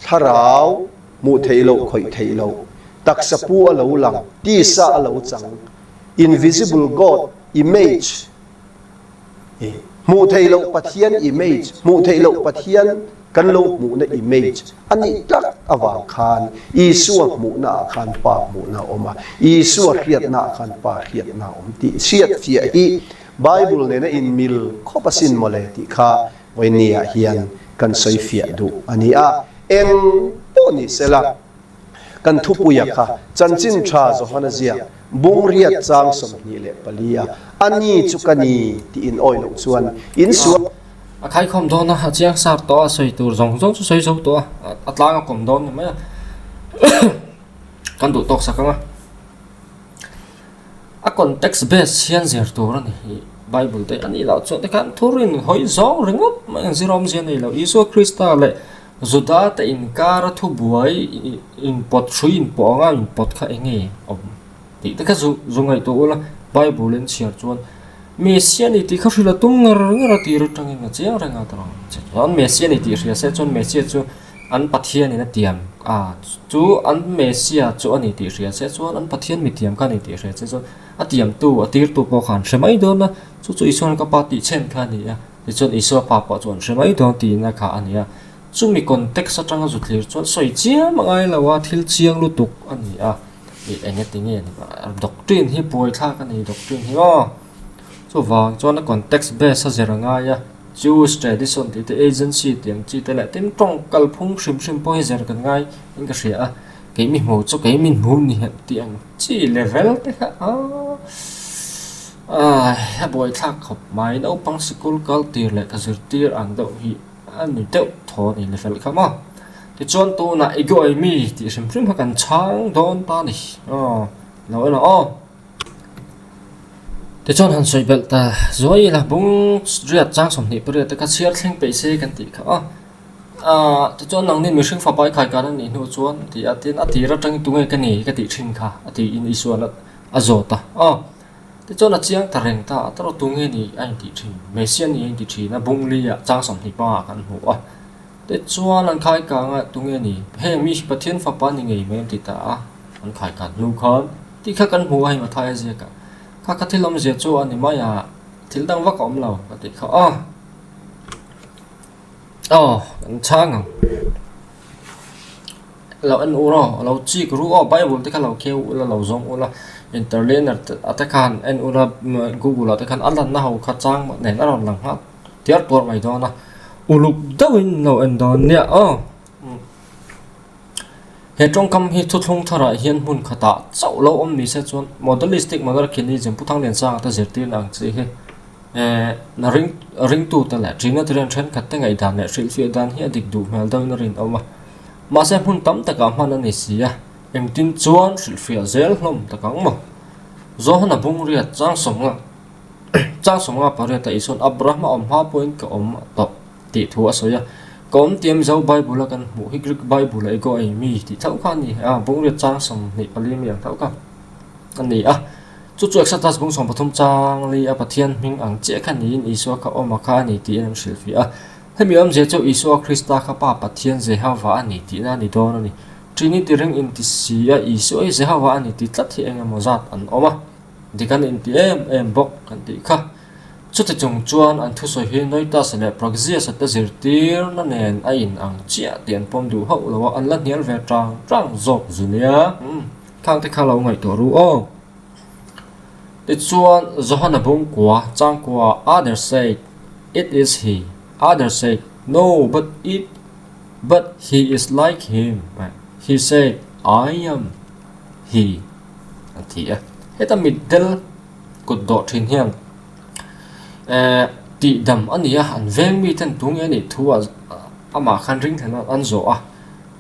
thlarau hmuh theih loh khawih theih loh, taksa pu a lo lang, tisa a lo chang, invisible God, image, Hmuh theih loh Pathian image, hmuh theih loh Pathian kan lo hmuhna image a nih tlat avang khan Isua hmuhna ah khan Pa hmuhna a awm a, Isua hriatna ah khan Pa hriatna a awm tih hriatfiah hi Bible nena inmil khawp asin mawle tih kha vawinia hian kan sawifiah duh a ni a, eng pawh ni sela. Kan thupuia kha Chanchin Tha Johana ziak Bungriat chang 24 a, A ni chu ka ni tih in awih loh chuan in sual. A khaikhawm dawn a, a chiang sar tawh a, sawi tur zawng zawng chu sawi zo tawh a, a tlang a kawm dawn ni mai a, kan duh tawk sak ang a. A context base hian zir tur a ni hi Bible te a nih loh chuan tikhan thurin hawi zawng ringawt mai ang zir awmzia a nei lo. Isua Krista leh Juda te inkara thubuai inpawt hrui inpawh anga inpawt kha eng nge awm tih te kha zu zu ngaihtuah ula Bible in chhiar chuan Messia ni tih kha hrilh a tum ngar ngar a tir atangin a chiang reng a chuan Messia ni tih hria se chuan Messia chu An Pathianin a tiam a, chu an Messia chu a ni tih hria che chuan an Pathian mi tiam kha a ni tih hria che chuan a tiamtu, a tirtu pawh kha an hre mai dawn a, chu chu Isua'n ka pa tih chhen kha a ni a, tichuan Isua pa pawh chu an hre mai dawn tihna kha a ni a. Chumi context atanga zu thlir chuan sawi chiam a ngai lo a, thil chiang lutuk a ni a, ih eng eti nge ni doctrine hi buaithlak a ni doctrine hi aw. Chuvang chuan a context base a zir a ngai a. Jewish tradition tih te agency tih ang chi te leh tin tawng kalphung hrim hrim pawh hi zir kan ngai in ka hria a, kei mi hmu chu kei min hmu ni heuh tih ang chi level te kha aaa a buaithlak khawp mai naupang sikul kal tir leh ka zirtir ang deuh hi a ni deuh thaw a ni level kha maw tichuan tunah i gawi mi tih hrim hrim kha kan chhang dawn ta a ni aw lo en ang aw. Tichuan han sawi belh ta zuai ila bung riat chang 28 te kha chhiar thleng peih se kan tih kha a aah tichuan nangni mihring fapa i khaikan a nih hnu chuan a ti a tin a tir atangin tunge ka ni ka tih thin kha a tiin Isua'n a zawt a aw tichuan a chiang ta reng ta a tawrh tunge ni a intih thin Messiah ni a intih thin a bung li ah chang 20 pangah kan hmu a tichuan an khaikang a tunge ni heng mi hi Pathian fapa ni ngei mai an ti ta a an khaikan hnu khan. Tih kha kan hmu a hei Mathai a ziak a, kha kha thil awmzia chu a ni mai a, thil dang vak a awm lo ka tih kha aw. Aw kan chhang ang. Lo en ur aw, lo chik ru aw, Bible te kha lo kheu ula lo zawng ula, interlinear a te khan en ula Google ah te khan a lanna ho kha chang nen a rawn lang nghal tiar tuar mai dawn a, uluk deuhin lo en dawn nia aw. He tawngkam hi thuthlung tharah hian hmun khatah chauh lo awm ni se chuan Modalistic Monarchianism Pu Thangliansanga te zirtirna ang chi hi eh ring ringtute leh Trinitarian thenkhat te ngaihdan leh hrilhfiah dan hi a dik duh hmel deuhin a rinawm a. Mahse hmun tam takah hman a ni si a, engtin chuan hrilhfiah zel hlawm tak ang maw? Johana Bungriat Changsawmnga Changsawmnga pariata Isuan Abrahama awm hma pawhin ka awm tawh. Tih thu a sawi a, Ka awm tia Mizo Bible a kan hmuh hi Greek Bible a ego ei mi tih tho kha a ni a, Bungriat chang 24 mi ang tho kha a ni a. Chu chu Exodus bung 13 chang li a Pathian hming ang chiah kha niin Isua kha awm a kha a ni tiin an hrilhfiah a. Hemi awmzia chu Isua Krista kha Pa Pathian Jehovah a ni tihna a ni dawn a ni. Trinity ring inti si a Isua hi Jehovah a ni ti tlat hi eng emaw zat an awm a, dik an inti em em bawk kan tih kha. Chuti chung chuan an thusawi hi Noetus leh Praxias-a te zirtirna nen a in ang chiah tih an pawm duh hauh lo a, an la hnial ve tang tang zawk zu nia. Umm, khang te kha lo ngaihtuah ru aw. Tichuan, Johana bungkua, changkua, Others said, It is he. Others said, No, but it, but he is like him. He said, I am he. A ti a. Heta mitdel kut dawh thin hian eh tih dam a ni a, an veng mi ten tu nge a nih thu ah amah khan ring thlen an zawh a,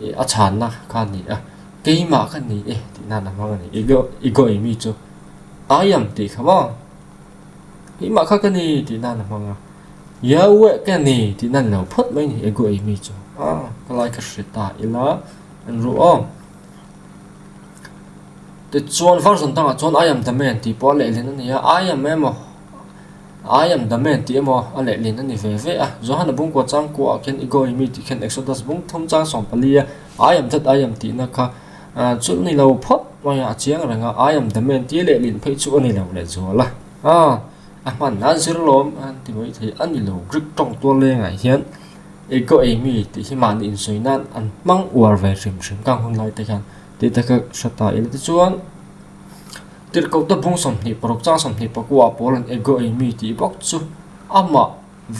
ih a chhanna kha a ni a, keimah ka ni e tih nan a hmang a ni, ego ego ei mi chu I am tih kha maw keimah kha ka ni tih nan a hmang a. Yahweh ka ni tih nan lo phawt mai ni ego eimi chu. A, ka lai kha hre ta ila an ru aw. Tichuan version dangah chuan I am the man tih pawh a lehlin a ni a, I am emaw I am the man tih emaw a lehlin a ni ve ve a. Johana bungkua changkuaah khian ego eimi tih khian Exodus bung thum chang 14 a I am that I am tihna kha chu ni lo phawt mai a, a chiang reng a, I am the man tih lehlin phei chu a ni lo lehzual a. A, a hman a zir lawm a ti mai thei a ni lo. Greek tawng tual lengah hian ego eimi tih hi mahni insawi nan an hmang uar ve hrim hrim kang hun lai te khan tih te kha hre ta ila tichuan Tirhkohte bung 26 chang 24 ah pawl an ego eimi tih bawk chu amah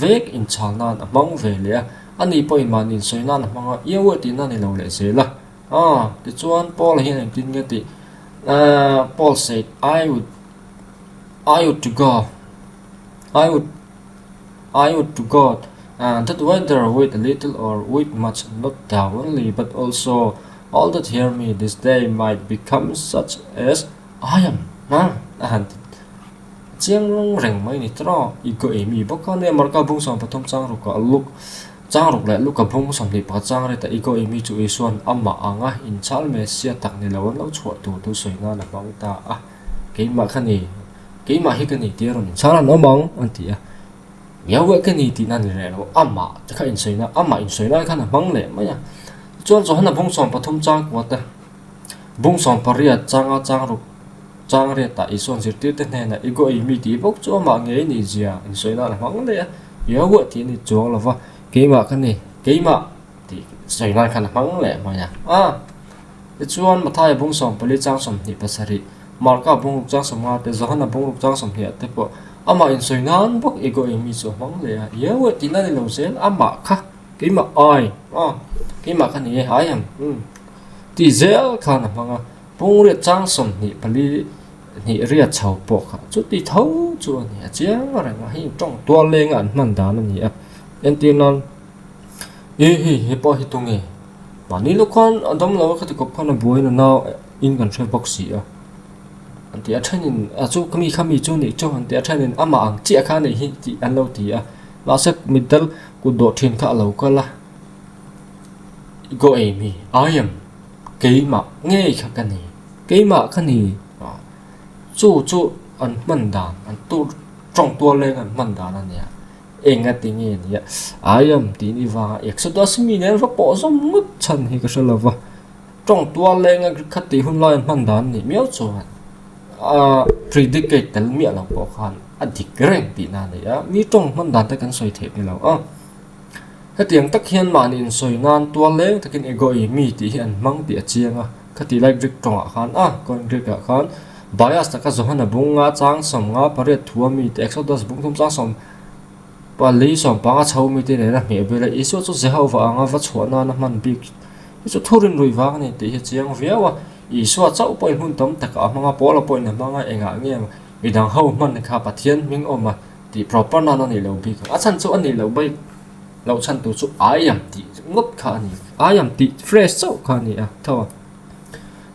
vek inchhal nan a hmang ve leh a, ani pawhin mahni insawi nan a hmang a, Yahweh tihna a ni lo leh zel a. A, tichuan Paul-a hian engtin nge tih? Paul said, I would I would to God, I would I would to God that whether with a little or with much, not thou only, but also all that hear me this day might become such as I am. A, a han ti chiang reng mai ni tawh. I go ei mi bawk a nia, Marka bung 13 chang rukah Luke chang ruk leh Luka bung 21 chang ret a i go ei mi chu Isuan amah anga inchhal Messiah tak ni lo an lo chhuah tur thu sawi nan a hmang ta a. Keimah ka ni, keimah hi ka ni tih a rawn inchhar an awm ang an ti a. Yahweh ka ni tihna a ni reh lo, amah te kha insawi na, amah insawi lai khan a hmang leh mai a. Tichuan Johana bung 13 chang kua te, bung 18 changa chang ruk chang riatah Isua'n zirtirte hnenah i goa i mi tih bawk chu amah ngei ni zia insawi nan a hmang leh a. Yahweh tih a ni chuang lo va, keimah ka ni, keimah tih sawi nan khan a hmang leh mai a. A. Tichuan, Mathaia bung 14 chang 27, Marka bung ruk chang 15 te, Johana bung ruk chang 20 ah te pawh amah insawi nan bawk ego eng mi chu a hmang leh a, Yahweh tihna ni lo zel, amah kha keimah I, aw, keimah kha ni e, I am, umm, tih zel khan a hmang a, bung riat chang 24 hnih riat chho pawh kha chuti tho chu a ni a, chiang reng a, hei tawng tual lenga an hman dan a ni a, entir nan. E hei he pawh hi tunge? Mahni lawk khan a dam lo a khati kawp khan a buain a nau in kan hre bawk si a. An ti a thenin a chu ka mi kha mi chu nih chu an ti a thenin amah ang chiah kha a nih hi tih an lo ti a. Mahse mitdal kut dawh thin kha a lo kal a. I go ei mi? I am. Keimah ngei kha ka ni. Keimah ka ni. Chu chu an hman dan an tur tawng tual leng an hman dan a nia. Enga ti nge nia I am tih ni vanga Exodus mi nen va pawh zawm ngawt chhan hi ka hre lo va. Tawng tual lenga kha tih hun lai an hman dan nih miau chuan a predicate tel miah lo pawh khan a dik reng tihna a ni a, mi tawng hman dan te kan sawi theih ni lo a. Hetiang tak hian mahni insawi nan tual leng takin ego i mi tih hi an hmang tih a chiang a, khati lai Greek tawngah khan a, Koine Greek ah khan bias taka Johana bung nga chang 50 pariat thua mite Exodus bung thum chang sawm pali 15 chho mite nena hmeh vel a, Isua chu Jehovah anga va chhuah nana hman bik hi chu thurin rui vang a ni tih hi a chiang viau a, Isua chauh pawhin hun tam takah a hmang a, Paula pawhin a hmang a, engah nge midang ho hman kha Pathian hming awm a tih proper nan a nih loh bik ang, a chhan chu a nih loh bik loh chhan tur chu I am tih ngawt kha a ni, I am tih phrase chauh kha a ni a tho a.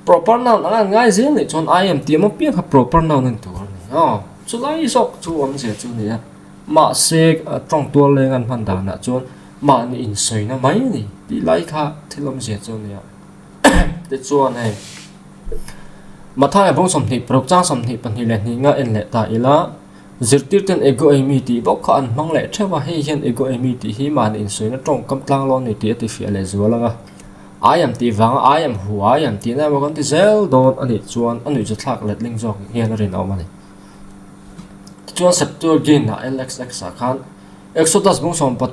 Proper noun anga an ngai zel nih chuan I am tih emaw piang kha proper noun a ni tur a ni aw. Chulai zawk chu awmzia chu a ni a. Mahse tawng tual leng an hman danah chuan mahni insawina mai a ni tih lai kha thil awmzia chu a ni a. Tichuan hei Mathaia bawng 26 chang 22 leh hnih nga en leh ta ila. Zirtirten ego ei mi tih bawk kha an hmang leh theuh a, hei hian ego ei mi tih hi mahni insuihna tawngkam tlang lo a ni tih a tifiah leh zual ang a. I am tih vanga I am who I am tihna emaw kan ti zel dawn a nih chuan a nuihza thlak letling zawk hian a rinawm a ni. Tichuan Septuagint ah LXX ah khan Exodus bung sawmpat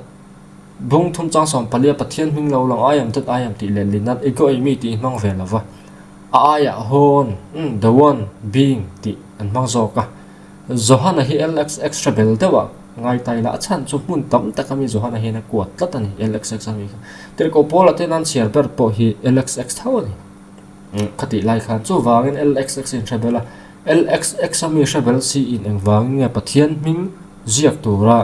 bung thum chang 14 a Pathian hming lo lang I am that I am tih leh lin ego ei mi tih hmang ve lo va, a aiah hawn, the one, being tih an hmang zawk a. Johana hi LXX hre bel deuh a ngai ta ila, a chhan chu hmun tam tak ami Johana hian a kuat tlat a ni, LXX ami kha. Tirhkoh Paula te nan chhiar ber pawh hi LXX tho a ni. Khatih lai khan chuvangin LXX in hre bel a, LXX ami hre bel si in engvangin nge Pathian hming ziak tura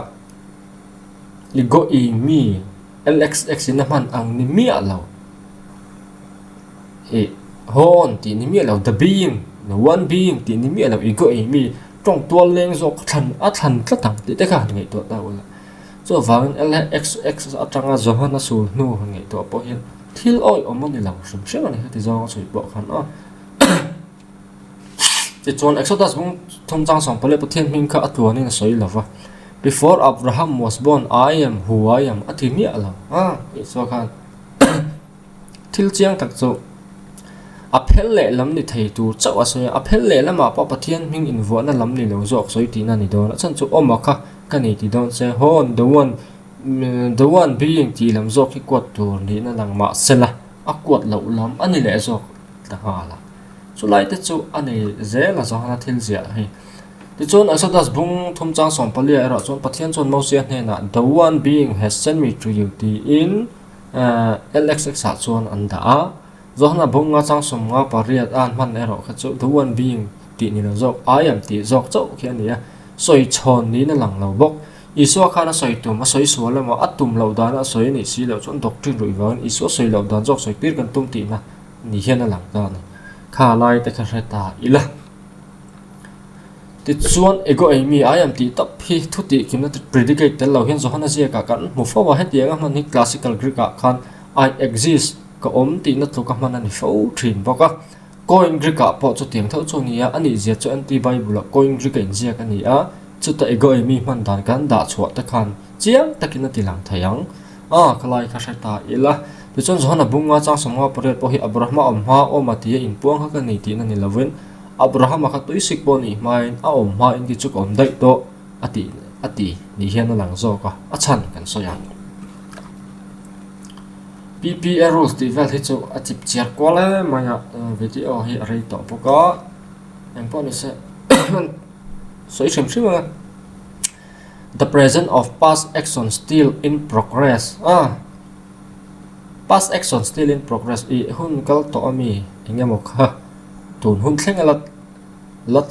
i go i mi LXX in a hman ang ni miah lo. Ih, hawn tih ni miah lo, the being, the one being tih ni miah lo, ego ei mi tawng tual leng zawk thlan a thlan tlat ang tih te kha han ngaihtuah ta ula. Chuvangin LXX atanga Johana sul hnu han ngaihtuah pawh hian thil awihawm a ni lo hrim hrim a ni heti zawnga chhui pawh khan a. Tichuan Exodus bung thum chang sawng pali Pathian hming kha a tluanin a sawi lo va, Before Abraham was born I am who I am a ti miah lo a Isua khan. Thil chiang tak chu a phel leh lam ni thei tur chauh a sawi a, a phel leh lamah pawh Pathian hming invuahna lam ni lo zawk sawi tihna a ni dawn a, chhan chu awma kha ka nei ti dawn se hawn the one the one being tih lam zawk hi kuat tur nihna lang mah sela a kuat loh lam a ni leh zawk ta nghal a, chulai te chu a nei zel a Johana thil ziah hi. Tichuan Exodus bung thum chang 14 erawh chuan Pathian chuan Mosia hnenah the one being has sent me to you tiin LXX ah chuan an dah a, Johana bunga chang 58 a an hman erawh kha chu the one being tih ni lo zawk, I am tih zawk chauh khi a ni a, sawi chhawn niin a lang lo bawk. Isua khan a sawi tum, a sawi sual emaw, a tum loh dana a sawi a nih si loh chuan doctrine ruih vangin Isua sawi loh dan zawk sawi tir kan tum tihna ni hian a lang ta a ni. Kha lai te kha hre ta ila. Tichuan, ego ei mi I am tih tawp hi thu tih kimna predicate tel lo hian Johana ziakah kan hmu fo a, hetianga hman hi classical Greek ah khan I exist, ka awm tihna tluka hman a ni fo thin bawk a. Koine Greek ah pawh chutiang tho chu a ni a, a nih zia chu NT Bible ah Koine Greek a inziak a ni a, chuta ego ei mi hman dan kan dah chhuah te khan chiang takin a ti lang thei ang. A, ka lai kha hre ta ila. Tichuan Johana bunga chang 58 pawh hi Abrahama awm hma awm a tia inpuang kha ka nei tihna ni lovin, Abrahama kha tuisik pawh nih hmain a awm hmain ki chu ka awm daih tawh a tih a ti ni hian a lang zawk a, a chhan kan sawi ang. PPA rules tih vel hi chu a chip chiar kual em mai a, video hi a rei tawh bawk a, engpawh ni se sawi hrim hrim ang a. The present of past action still in progress a. Past action still in progress i hun kal tawh ami eng emaw kha tun hun thleng a la la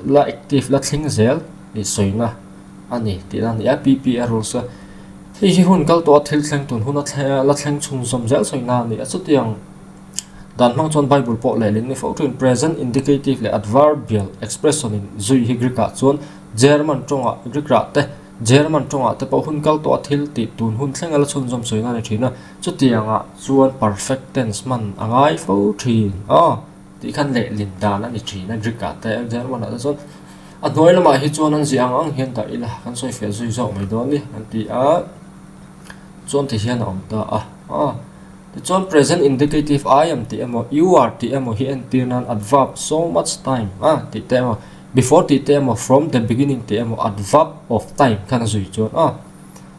la active la thleng zel tih sawina a ni tihna a ni a PPA rules a hei hi hun kal tawh a thil thleng tun hun a thleng la thleng chhunzawm zel sawina a ni a chutiang dan hmang chuan bible pawh lehling ni fo thin present indicative leh adverbial expression in zui hi Greek ah chuan German tawngah Greek rah te German tawngah te pawh hun kal tawh a thil tih tun hun thleng a la chhunzawm sawi na a ni thin a, chutiangah chuan perfect tense hman a ngai fo thin a tih khan lehlin dan a ni thin a Greek ah te German ah te chuan a hnuai lamah hi chuan an ziah ang ang hian dah ila kan sawi fiah zui zawk mai dawn a ni an ti a chuan ti hian a awm ta a a. Tichuan present indicative I am tih emaw you are tih emaw hi entir nan adverb so much time a tih te emaw before tih te emaw from the beginning tih emaw adverb of time khan a zui chuan a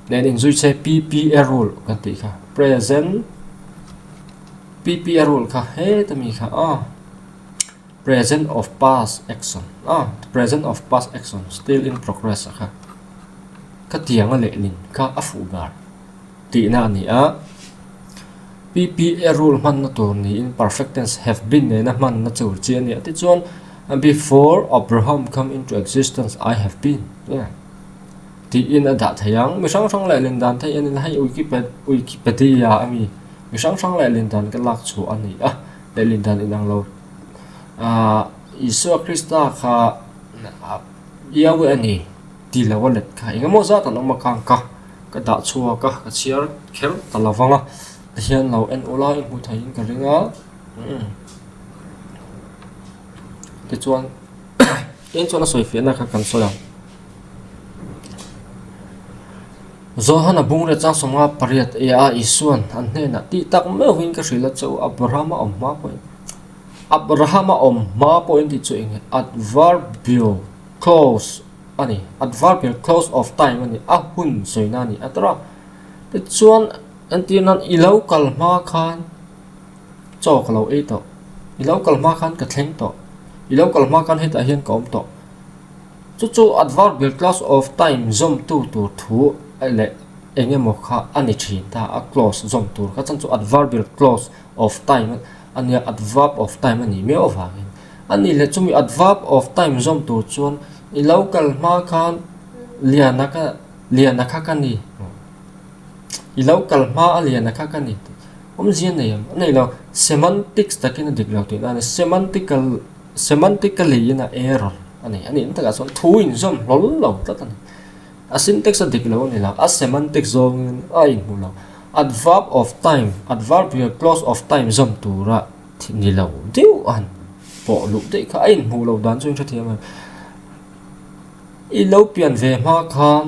nen inzui che PPA rule kan tih kha present PPA rule kha heta mi kha a present of past action a present of past action still in progress a kha khatianga lehlin kha a fuh bar. Tihna a ni a. PPA rule hmanna tur niin perfect tense have been nena hmanna tur chi a ni a. Tichuan, Before Abraham come into existence, I have been. Yeah. Tiin a dah thei ang. Mi hrang hrang leh lin dan thei a ni. Hei Wikipedia a mi. Mi hrang hrang leh lin dan ka lak chhuah a ni a. Leh lin dan inang lo. Ah, Isua Krista kha Yahweh a ni. Ti lo a let kha eng emaw zat an awm a kang ka ka dah chhuak a ka chhiar kher ta lo vang a tihian lo en ula i hmu theiin ka ring a umm tichuan eng chuan a sawi fiahna kha kan sawi ang Johana bungreh chang 58 e a Isuan an hnenah tih tak meuhin ka hrilh a che u Abrahama awm hma pawhin Abrahama awm hma pawhin tih chu eng nge adverbial Clause a ni, adverbial clause of time a ni, a hun sawina a ni a tawrh a. Tichuan entir nan i lo kal hma khan chaw ka lo ei tawh, i lo kal hma khan ka thleng tawh, i lo kal hma khan hetah hian ka awm tawh. Chu chu adverbial clause of time zawmtu tur thu leh eng emaw kha a ni thin ta a, clause zawm tur kha chuan chu adverbial clause of time a nia, adverb of time a nih miau avangin. A nih leh chumi adverb of time zawm tur chuan i lo kal hma khan Liana ka Liana kha ka ni. I lo kal hma a Liana kha ka ni tih awmzia nei em? A nei lo. Semantics takin a dik lo tihna a ni. Semantical semantically in a error a ni. A nih na takah chuan thu inzawm hlawl lo tlat a ni. A syntax a dik lo a ni lo, a semantics zawngin a inhmu lo. Adverb of time, adverbial clause of time zawm tura ni lo deuh a han pawh luh daih kha a inhmuh loh dan chu in hrethiam em? I lo pian ve hma khan,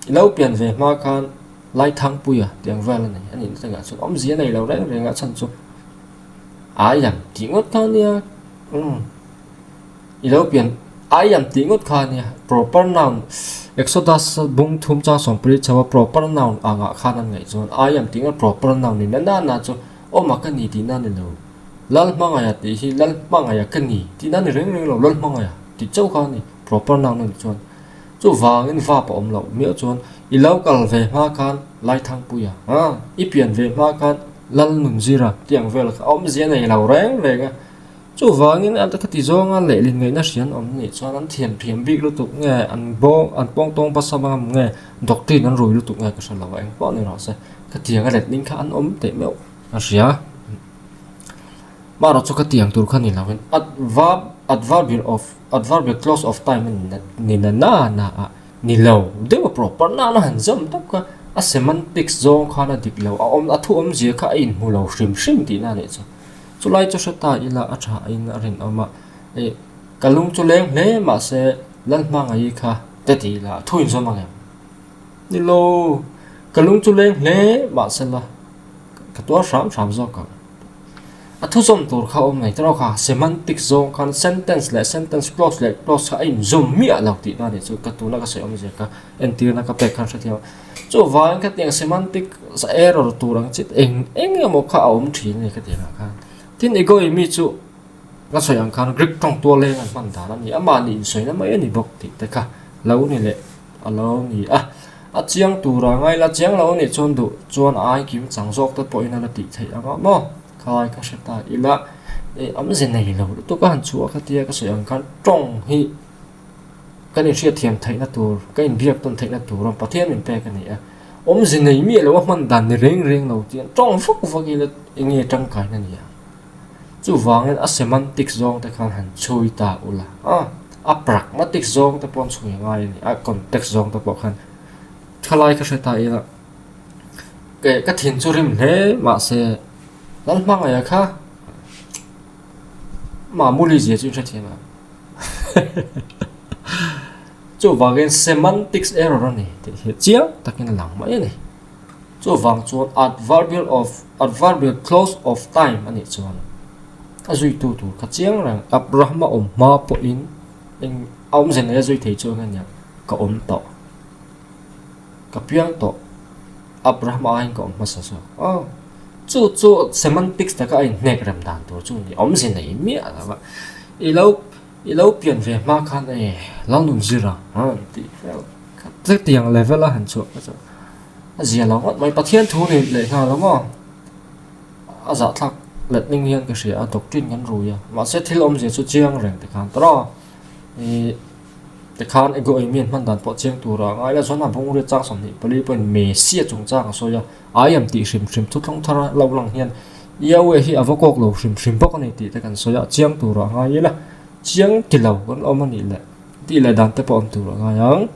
i lo pian ve hma khan Laithangpuia tih ang vel a nei a nih na takah chuan awmzia nei lo reng reng a chhan chu I am tih ngawt kha ania umm. I lo pian I am tih ngawt kha ania proper noun Exodus bung thum chang sawmpali chho a proper noun angah khan an ngaih chuan I am tih ngawt proper noun ni na na chu awma ka ni tihna a ni lo. Lalhmangaia tih hi Lalhmangaia ka ni tihna a ni reng reng lo Lalhmangaia tih chauh kha a ni proper noun a nih chuan. Chuvangin vap a awm loh miau chuan i lo kal ve hma khan Laithangpuia a i pian ve hma khan Lalnunzira tih ang vel kha a awmzia nei lo reng reng a. Chuvangin a ka ti zawnga lehlin ngaihna hria an awm nih chuan an thiam thiam bik lutuk nge an bawng an pawng tawng basa ngam nge doctrine an rui lutuk nge ka hre lo a engpawh ni rawh se khatiang a letling kha an awm teh meuh a hria. Marawh chu khatiang tur kha ni lovin adverb adverbial of adverbial clause of time a ni na na na a ni lo deuh a proper nana han zawm tawp kha a semantics zawng khan a dik lo a awm a thu awmzia kha a inhmu lo hrim hrim tihna a nih chu. Chulai chu hre ta ila a tha in a rinawm a, ih ka lung chu leng hle mahse Lalhmangaih kha te ti ila thu inzawm ang em? Ni lo, ka lung chu leng hle mahse la ka tuar hram hram zawk ang. A thuzawm tur kha awm ngei tawk a, semantics zawng khan sentence leh sentence clause leh clause kha a inzawm miah lo tihna a nih chu ka tuna ka sawi awmzia kha entirna ka pek khan hrethiam a. Chuvangin khatiang semantic error tur ang chi eng eng emaw kha a awm thin a ni khatiang ah khan. Tin egoimi chu ka sawi ang khan Greek tawng tual leng an hman dan a ni a, mahni insawina mai a ni bawk tih te kha lo ni leh a lo ni a. A chiang tura ngai la chiang lo a nih chuan duh chuan a ai kim chang zawk te pawhin a la tih theih ang a maw? Khalai ka hre ta ila ih awmze nei lo lutuk a han chhuah khatia ka sawi ang khan tawng hi Kan inhriatthiam theihna tur, ka inbiak tawn theihna tura Pathian min pek a ni a. Awmze nei miah lo a hman dan ni reng reng lo tiang tawng vak vak ila eng nge tangkaina ni ang. Chuvangin a semantics zawng te khan han chhui ta ula a, a pragmatics zawng te pawh an chhui a ngai a ni, a context zawng te pawh khan thalai ka hre ta ila ka thin chu rim hle mahse Lalhmangaih kha Mamuli zia chu in hrethiam ang. Chuvangin semantics error a ni tih hi chiang takin a lang mai a ni. Chuvang chuan adverbial of adverbial clause of time a nih chuan a zuitu tur kha chiang reng Abraham a awm hma pawhin eng a awmze nei a zui thei chu eng a nia ka awm tawh ka piang tawh Abraham aiin ka awm hmasa zawk aw chu chu semantics taka a inhnek rem dan tur chu ni awmze nei miah lo a i lo i lo pian ve hma khan e Lalnun zira a tih vel kha chutiang level a han chhuah kha chu a zia lo ngawt mai Pathian thu ni leh nghal lo maw a zahthlak letning hian ka hria a doctrine kan rui a mahse thil awmzia chu chiang reng tikhan tawrh a ih. Tikhan ego ei mian hman dan pawh chiang tura a ngai la chuan a bungrua chang 24 pawhin Messia chungchang a sawi a, I am tih hrim hrim thuthlawng thar a lo lang hian Yahweh hi a va kawk lo hrim hrim bawk a ni tih te kan sawi a, chiang tura a ngai ila, chiang ti lo kan awm a nih leh tih leh dan te pawh awm tur a ngai ang.